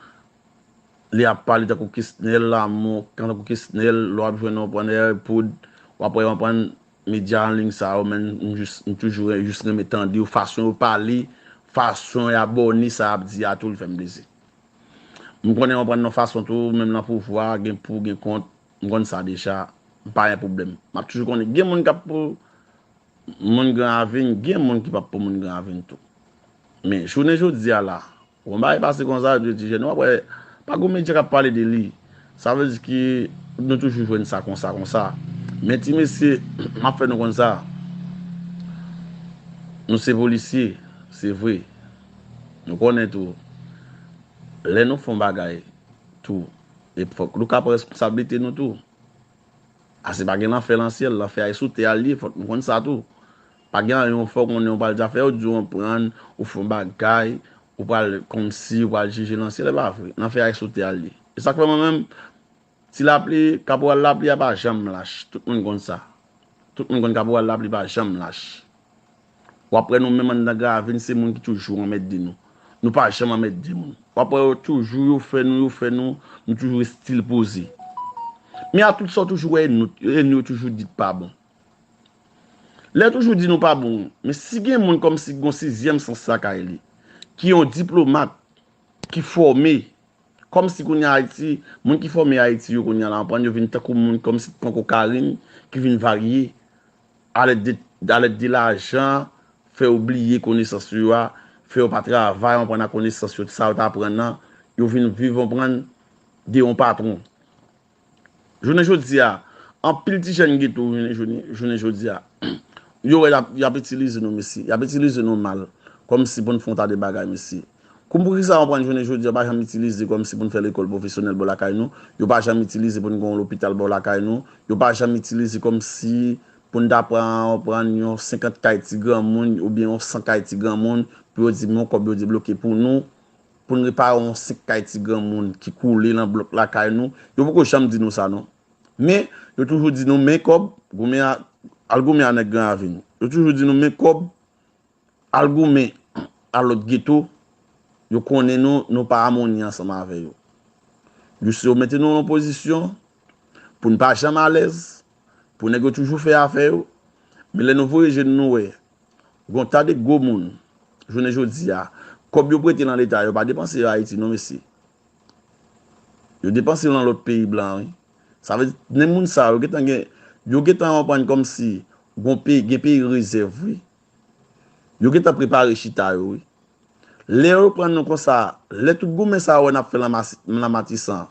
li ap pale tankou Kesnel Lamont, tankou Kesnel, lè w ap jwenn yon pran AirPod, w ap wè yon pran medya an liy sa yo, men m jis, m toujou jis renmen tande yo, fason yo pale, fason y abòne sa y ap di a tou, li fè m plezi. M konnen yon pran nan fason tou, menm nan pouvwa, gen pou, gen kont, m konn sa deja, m pa gen pwoblèm. M ap toujou konnen, gen moun k ap pou, moun Gran Ravin, gen moun ki p ap pou moun Gran Ravin tou. Men, jounen jodi a la, yon bagay pase konsa, yo di jèn, w ap wè, pa gen medya k ap pale de li. Sa vle di ki nou toujou jwenn sa konsa, konsa. Men ti mesye, m ap fè nou konn sa. Nou se polisye, se vre. Nou konnen tou, lè nou fè yon bagay tou, e fòk nou ka pran responsablite nou tou. Ase pa gen lanfè lan syèl, lanfè a e sou tè a l ye, fòk nou konn sa tou. Pa gen anyen w fè w konnen w pral di afè yo, di w anprann, ou fè yon bagay, ou pral kòmsi, ou pral jije lan syèl, e pa vre. Lanfè a e sou tè a l ye. E sa k fè mwen menm, ti lapli, kaporal lapli a pa janm lach. Tout moun konn sa. Tout moun konn kaporal lapli pa janm lach. W ap wè nou menm anndan Gravin, se moun ki toujou anmède nou. Nou pa janm anmède moun. W ap wè yo toujou, yo fè nou, yo fè nou, nou toujou estil poze. Men a tout sa w toujou wè ènmi, ènmi yo toujou di t pa bon. Lè yo toujou di nou pa bon, men si gen moun kòmsi ki gon sizyèm sans lakay li, ki yon diplomat, ki fòme, kòmsi kounye a Ayiti, moun ki fòme Ayiti yo kounye a la, w konprann, yo vin tankou moun kòmsi ki pran kokayin, ki vin varye, alèd de, alèd de lajan, fè yo bliye konesans yo a, fè yo pa travay, w konprann, ak konesans yo, sa yo t aprann nan, yo vin viv, w konprann, de yon patwon. Jounen jodi a, anpil ti jèn geto, jounen, jounen, jounen jodi a, yo wè y ap, y ap itilize nou, mesye. Y ap itilize nou mal, kòmsi pou n fè yon ta de bagay, mesye. Kòm poukisa w konprann jounen jodi a, yo pa janm itilize kòmsi pou n fè lekòl pwofesyonèl bò lakay nou, yo pa janm itilize pou n gen yon lopital bò lakay nou, yo pa janm itilize kòmsi pou n ta pran, pran yon senkant kay ti granmoun oubyen yon san kay ti granmoun, pou yo di m yon kòb yo debloke pou nou, pou n repare yon senk kay ti granmoun ki koule nan blòk lakay nou. Yo poko janm di nou sa, non. Men, yo toujou di nou, men kòb, goumen a, al goumen a nèg Gran Ravin. Yo toujou di nou, men kòb, al goumen a lòt geto, yo konnen nou, nou pa amoni ansanm avè yo. Yo se yo mete nou nan pozisyon pou n pa janm alèz, pou nèg yo toujou fè afè yo. Men lè nou voye je n nou wè, gon ta de gwo moun, jounen jodi a, kòb yo prete nan Leta, yo pa depanse yo Ayiti non, mesye. Yo depanse yo nan lòt peyi blan, wi. Sa vle di, nen moun sa yo, yo gentan gen, yo gentan konprann kòmsi gon peyi, gen peyi rezèv, wi. Yo gentan prepare chita yo, wi. Lè yo pran nou konsa, lè tout goumen sa yo wè n ap fè lan Masi-, lan Matisan,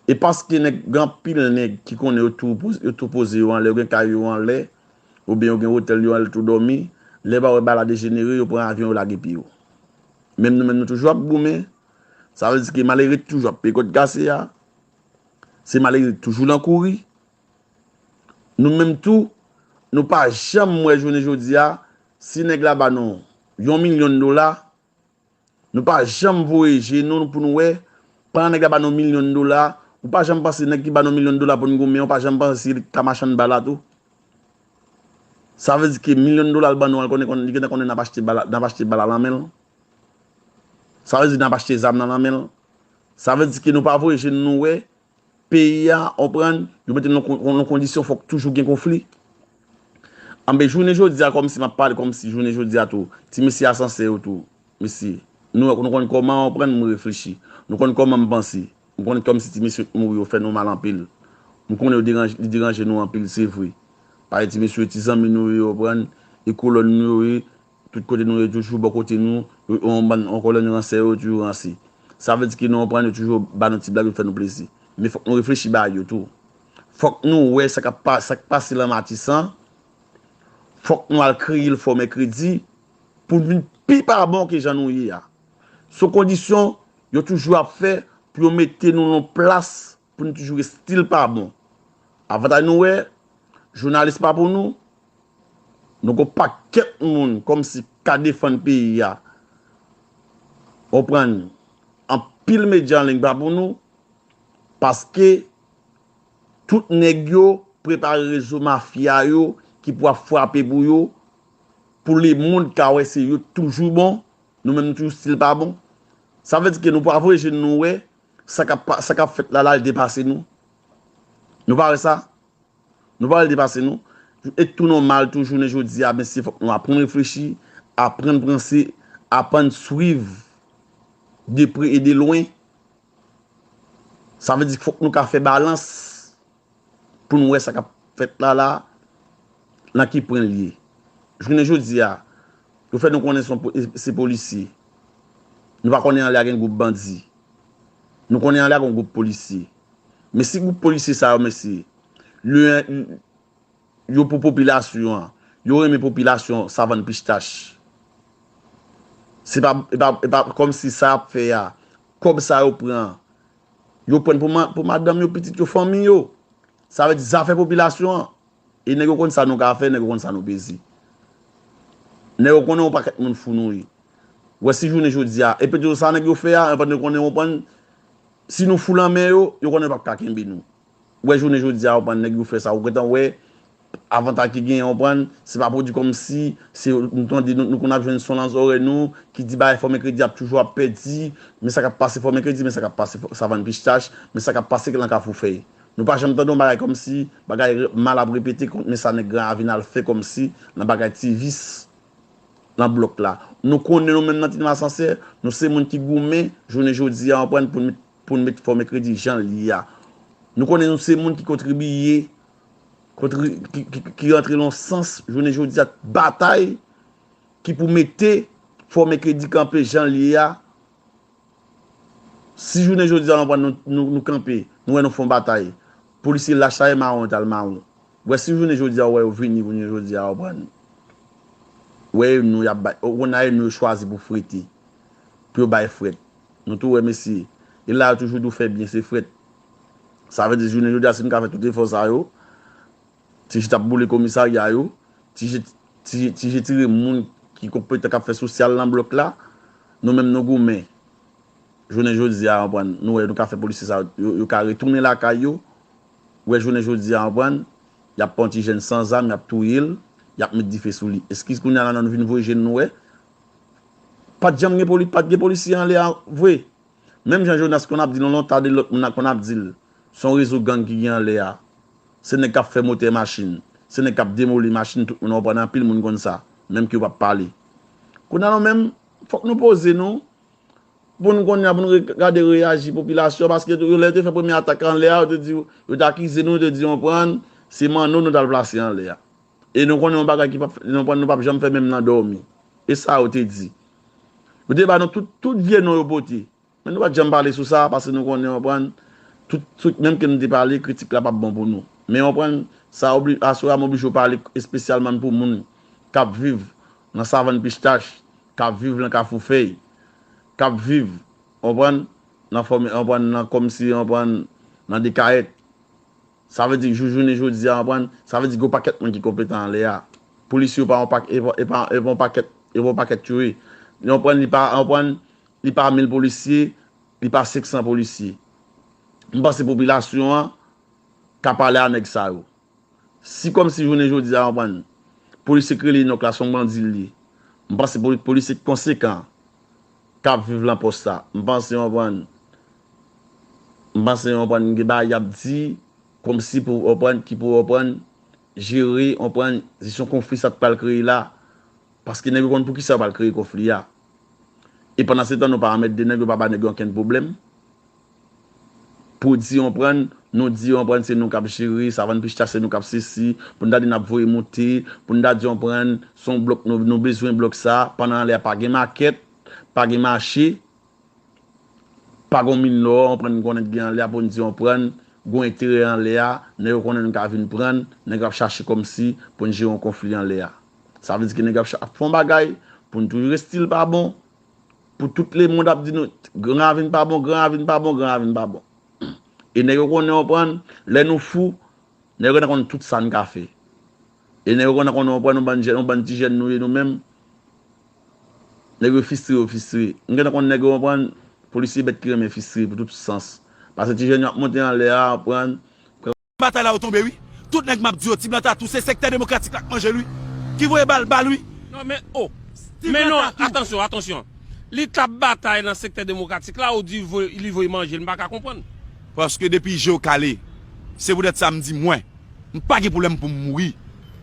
E paske nèg, gen anpil nèg ki konnen yo tou poz-, yo tou poze yo anlè, yo gen kay yo anlè, oubyen yo gen otèl yo anlè tou dòmi, lè yo wè bagay la dejenere, yo pran avyon, yo lage pye yo. Menm nou menm nou toujou ap goumen, sa vle di ke malere toujou ap peye kòd kase a, se malere toujou nan kouri. Nou menm tou, nou pa janm wè jounen jodi a, si nèg la ba nou yon milyon dola, nou pa janm voye je nou pou nou wè, pandan nèg la ba nou milyon dola, ou pa janm panse nèg ki ba nou milyon dola pou n goumen, ou pa janm panse se li ki ta machann bal la tou. Sa vle di ke milyon dola l ban nou an, l konnen, konnen, li gentan konnen n ap achte bal la, n ap achte bal la nan men l. Sa vle di n ap achte zam nan nan men l. Sa vle di ke nou pa voye je nou wè, peyi a, w konprann, yo mete l nan kon-, nan kondisyon fòk toujou gen konfli. Anben, jounen jodi a, kòmsi m ap pale, kòmsi jounen jodi a tou, ti mesye a sansè yo tou, mesye. Nou, nou konn kòman, w konprann, m reflechi. Nou konn kòman m panse. M konn kòmsi ti mesye k mouri yo fè nou mal anpil. M konnen yo deranje, li deranje nou anpil, se vre. Paske ti mesye yo, ti zanmi nou yo, w konprann, e kolòn nou yo ye, tout kote nou ye, toujou bò kote nou, yo, yon bann, yon kolòn ransè yo, toujou ranse. Sa vle di ke nou, w konprann, yo toujou ba nou ti blag, yo fè nou plezi. Men fòk nou reflechi ba yo tou. Fòk nou wè sa k ap pa-, sa k pase lan Matisan. Fòk nou al kreye l fò mèkredi pou n vin pi pa bon ke jan nou ye a. Se yon kondisyon yo toujou ap fè pou yo mete nou nan yon plas pou n toujou still pa bon. Avantay nou wè, jounalis pa pou nou, nou gon pakèt moun kòmsi ka defann peyi a. W konprann, anpil medya an liy pa pou nou, paske tout nèg yo prepare rezo mafya yo ki pou ap frape pou yo, pou lemonn ka wè se yo k toujou bon, nou menm nou toujou still pa bon. Sa vle di ke nou pa voye je nou wè, sa k ap pa-, sa k ap fèt la la, l depase nou. Nou pa wè sa? Nou pa wè l depase nou? E tou nòmal tou, jounen jodi a, mesye, fòk nou aprann reflechi, aprann panse, aprann swiv de pre e de lwen. Sa vle di fòk nou ka fè balans pou nou wè sa k ap fèt la la, nan ki pwen l ye. Jounen jodi a, yo fè nou konnen se yon po-, se polisye. Nou pa konnen anlè a gen gwoup bandi. Nou konnen anlè a gen gwoup polisye. Men si gwoup polisye sa yo, mesye, lè yo pou popilasyon an, yo renmen popilasyon savann pistach. Se pa, e pa, e pa kòmsi sa y ap fè a, kòb sa yo pran, yo pran pou ma-, pou madanm yo, pitit yo, fanmi yo. Sa vle di zafè popilasyon an. E nèg yo konn sa nou ka fè, nèg yo konn sa nou peze. Nèg yo konnen yon pakèt moun fou nou ye. Wè si jounen jodi a, e petwo sa nèg yo fè a, anvan yo konnen, w konprann, si nou fou lan men yo, yo konnen yo p ap ka kenbe nou. Wè jounen jodi a, w konprann, nèg yo fè sa, ou gentan wè, avantay ki genyen, w konprann, se pa pou di kòmsi, se, nou tande, nou, nou konn ap jwenn son lan zòrèy nou, ki di bagay fò mèkredi ap toujou ap pèdi, men sa k ap pase fò mèkredi, men sa k ap pase fò, savann pistach, men sa k ap pase lan kafou fèy. Nou pa janm tande yon bagay kòmsi bagay re-, mal ap repete kont men sa nèg Gran Ravin al fè kòmsi nan bagay ti vis lan blòk la. Nou konnen nou menm nan Ti Nwa Sansè, nou se moun ki goumen jounen jodi a, w konprann, pou n met, pou n met fò mèkredi jan l ye a. Nou konnen nou se moun ki kontribiye, kontri-, ki, ki, ki rantre lan sans jounen jodi a, batay ki pou mete fò mèkredi kanpe jan l ye a. Si jounen jodi a nou pran nou, nou, nou kanpe, nou wè nou fè yon batay, polisye lach sa e mawon yo t al mawon. Wè si jounen jodi a w wè yo vini jounen jodi a, w konprann. Wè e nou y ap bay, w konn a e nou yo chwazi pou frete, pou yo bay frèt. Nou tou wè mesye, e la yo toujou di w fè byen se frèt. Sa vle di jounen jodi a si nou ka fè tout efò sa yo, ti je t ap boule komisarya yo, ti je, ti, ti je tire moun ki konpetan k ap fè sosyal nan blòk la. Nou menm nou goumen. Jounen jodi a, w konprann, nou wè nou ka fè polisye sa yo, yo ka retounen lakay yo. Wè jounen jodi a, w konprann, y ap pran ti jèn san zam, y ap touye l, y ap met dife sou li. Eskiz kounye a la nou vin voye je n nou wè. Pa t janm gen poli-, pa t gen polisye anlè a vre. Menm jan Jonas konn ap di l, yon lontan de lòt moun nan konn ap di l, se yon rezo gang ki gen anlè a. Se nèg k ap fè motè machin. Se nèg k ap demoli machin, tout moun, w konprann, anpil moun konn sa, menm ke yo p ap pale. Kounye a nou menm, fòk nou poze nou, pou nou konnen, pou nou re-, gade reyaji popilasyon, paske yo lè yo te fè premye atak anlè a, yo te di, yo te akize nou, yo te di, w konprann, se manno nou t al plase anlè a. E nou konnen yon bagay ki p ap, nou konn, nou p ap janm fè menm nan dòmi. E sa yo te di. Yo te ba nou tout, tout vye non yo pote. Men nou pa t janm pale sou sa, paske nou konnen, w konprann, Tout, tout, menm ke nou te pale, kritik la p ap bon pou nou. Men w konprann, sa obli, aswè a m oblije w pale espesyalman pou moun k ap viv nan Savann Pistach, k ap viv nan Kafou Fèy, k ap viv, w konprann, nan fòm, w konprann, nan kòmsi, w konprann, nan Dekayèt. Sa vle di, jou jounen jodi a, w konprann, sa vle di gen yon pakèt moun ki konpetan anlè a. Polisye yo pa yon pak-, e pa, e pa, e pa yon pakèt, e pa yon pakèt tyouri. Ou konprann, li pa, w konprann, li pa mil polisye, li pa senk san polisye. M panse popilasyon an ka pale a nèg sa yo. Si kòmsi jounen jodi a, w konprann, polisye k rele Inòk la se yon bandi l ye. M panse poli-, polisye k konsekan k ap viv lan pòs sa. M panse, w konprann, m panse, w konprann, gen bagay y ap di kòmsi pou, w konprann, ki pou, w konprann, jere, w konprann, jesyon konfli sa k pral kreye la. Paske nèg yo konn poukisa yo pral kreye konfli a. E pandan se tan, nou pa anmède nèg yo, pa ba nèg yo okenn pwoblèm. Pou di, w konprann, nou di, w konprann, se nou k ap jere, Savann Pistach se nou k ap sesi, pou n ta di n ap voye moute, pou n ta di, w konprann, se yon blòk, nou, nou bezwen blòk sa, pandan anlè a pa gen makèt, pa gen mache, pa gen min lò, w konprann, gen anlè a pou n di, w konprann, gen enterè anlè a, nèg yo konnen nou ka vin pran, nèg yo ap chache kòmsi pou n jere yon konfli anlè a. Sa vle di ke nèg yo ap cha-, ap fè yon bagay pou n toujou estil pa bon, pou tout lemonn ap di nou, Gran Ravin pa bon, Gran Ravin pa bon, Gran Ravin pa bon. E nèg yo konnen, w konprann, lè nou fou, nèg yo konnen konn tout sa n ka fè. E nèg yo konnen konn, w konprann, yon bann jèn, yon bann ti jèn nou ye nou menm. Nèg yo fistre, yo fistre. M gentan konn nèg yo, w konprann, polisye bèt ki renmen fistre pou tout sans. Paske ti jèn yo ap monte anlè a, w konprann. Batay la yo tonbe wi. Tout nèg m ap di yo, Ti Blan Tatou, se sektè demokratik la k manje l wi. Ki voye bal, bal wi. Non, men, oh. Men non, atansyon, atansyon. Li t ap batay nan sektè demokratik la, ou di voy-, li voye manje l, m pa ka konprann. Paske depi je w kale, se poutèt sa m di mwen, m pa gen pwoblèm pou m mouri.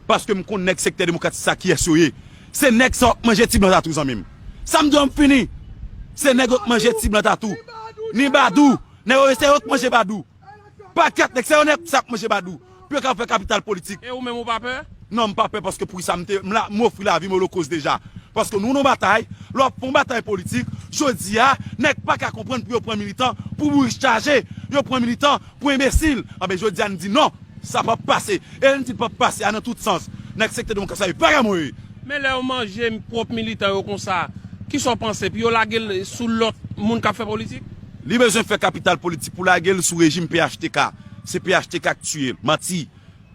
Paske m konn nèg sektè demokratik sa kiyès yo ye. Se nèg sa w ap manje, Ti Blan Tatou, zanmi m. Sa m di w, m fini. Se nèg yo k manje, Ti Blan Tatou. Ni Badou. Nèg yo, se yo k manje Badou. Pa kat nèg, se yo nèg sa k manje Badou. Pou yo ka fè kapital politik. E ou menm ou pa pè? Non, m pa pè paske pou sa m te, m la, m ofri lavi m olokos deja. Paske nou nan batay, lè w ap fè yon batay politik, jodi a, nèg pa ka konprann pou yo pran militan, pou bourik chaje, yo pran militan pou enbesil. Anben, jodi a, n di non, sa p ap pase. E n di l p ap pase a nan tout sans. Nèg sektè demokrat sa yo pa ka mouri. Men lè yo manje pwòp militan yo konsa, kisa w panse? Pou yo lage l sou lòt moun k ap fè politik? Li bezwen fè kapital politik pou lage l sou rejim P H T K. Se P H T K k tiye l. Manti.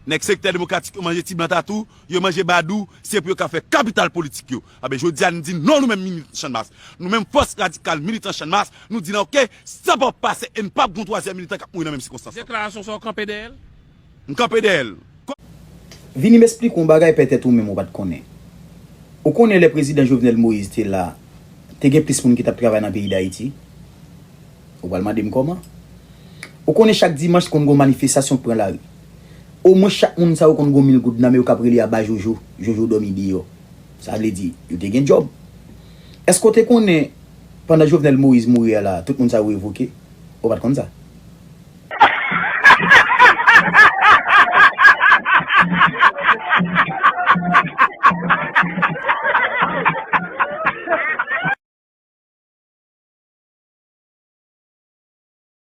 Nèg sektè demokratik yo manje Ti Blan Tatou, yo manje Badou, se pou yo ka fè kapital politik yo. Anben, jodi a, n di non, nou menm militan Channmas. Nou menm fòs radikal militan Channmas, nou di non, oke, sa p ap pase e n p ap gen yon twazyèm militan k ap mouri nan menm sikonstans lan. Deklarasyon sa w kanpe dèyè l? M kanpe dèyè l. Vini m esplike w yon bagay pètèt ou menm ou pa t konnen. Ou konnen lè prezidan Jovenel Moïse te la, te gen plis moun ki t ap travay nan peyi Dayiti? Ou pral mande m kòman? Ou konnen chak dimanch konn gen yon manifestasyon k pran lari. Omwen chak moun sa yo konn gen yon mil goud nan men yo k ap rele aba Jojo, Jojo dòmi deyò. Sa vle di, yo te gen djòb. Èske w te konnen pandan Jovenel Moïse mouri a la, tout moun sa yo revoke? Ou pa t konn sa?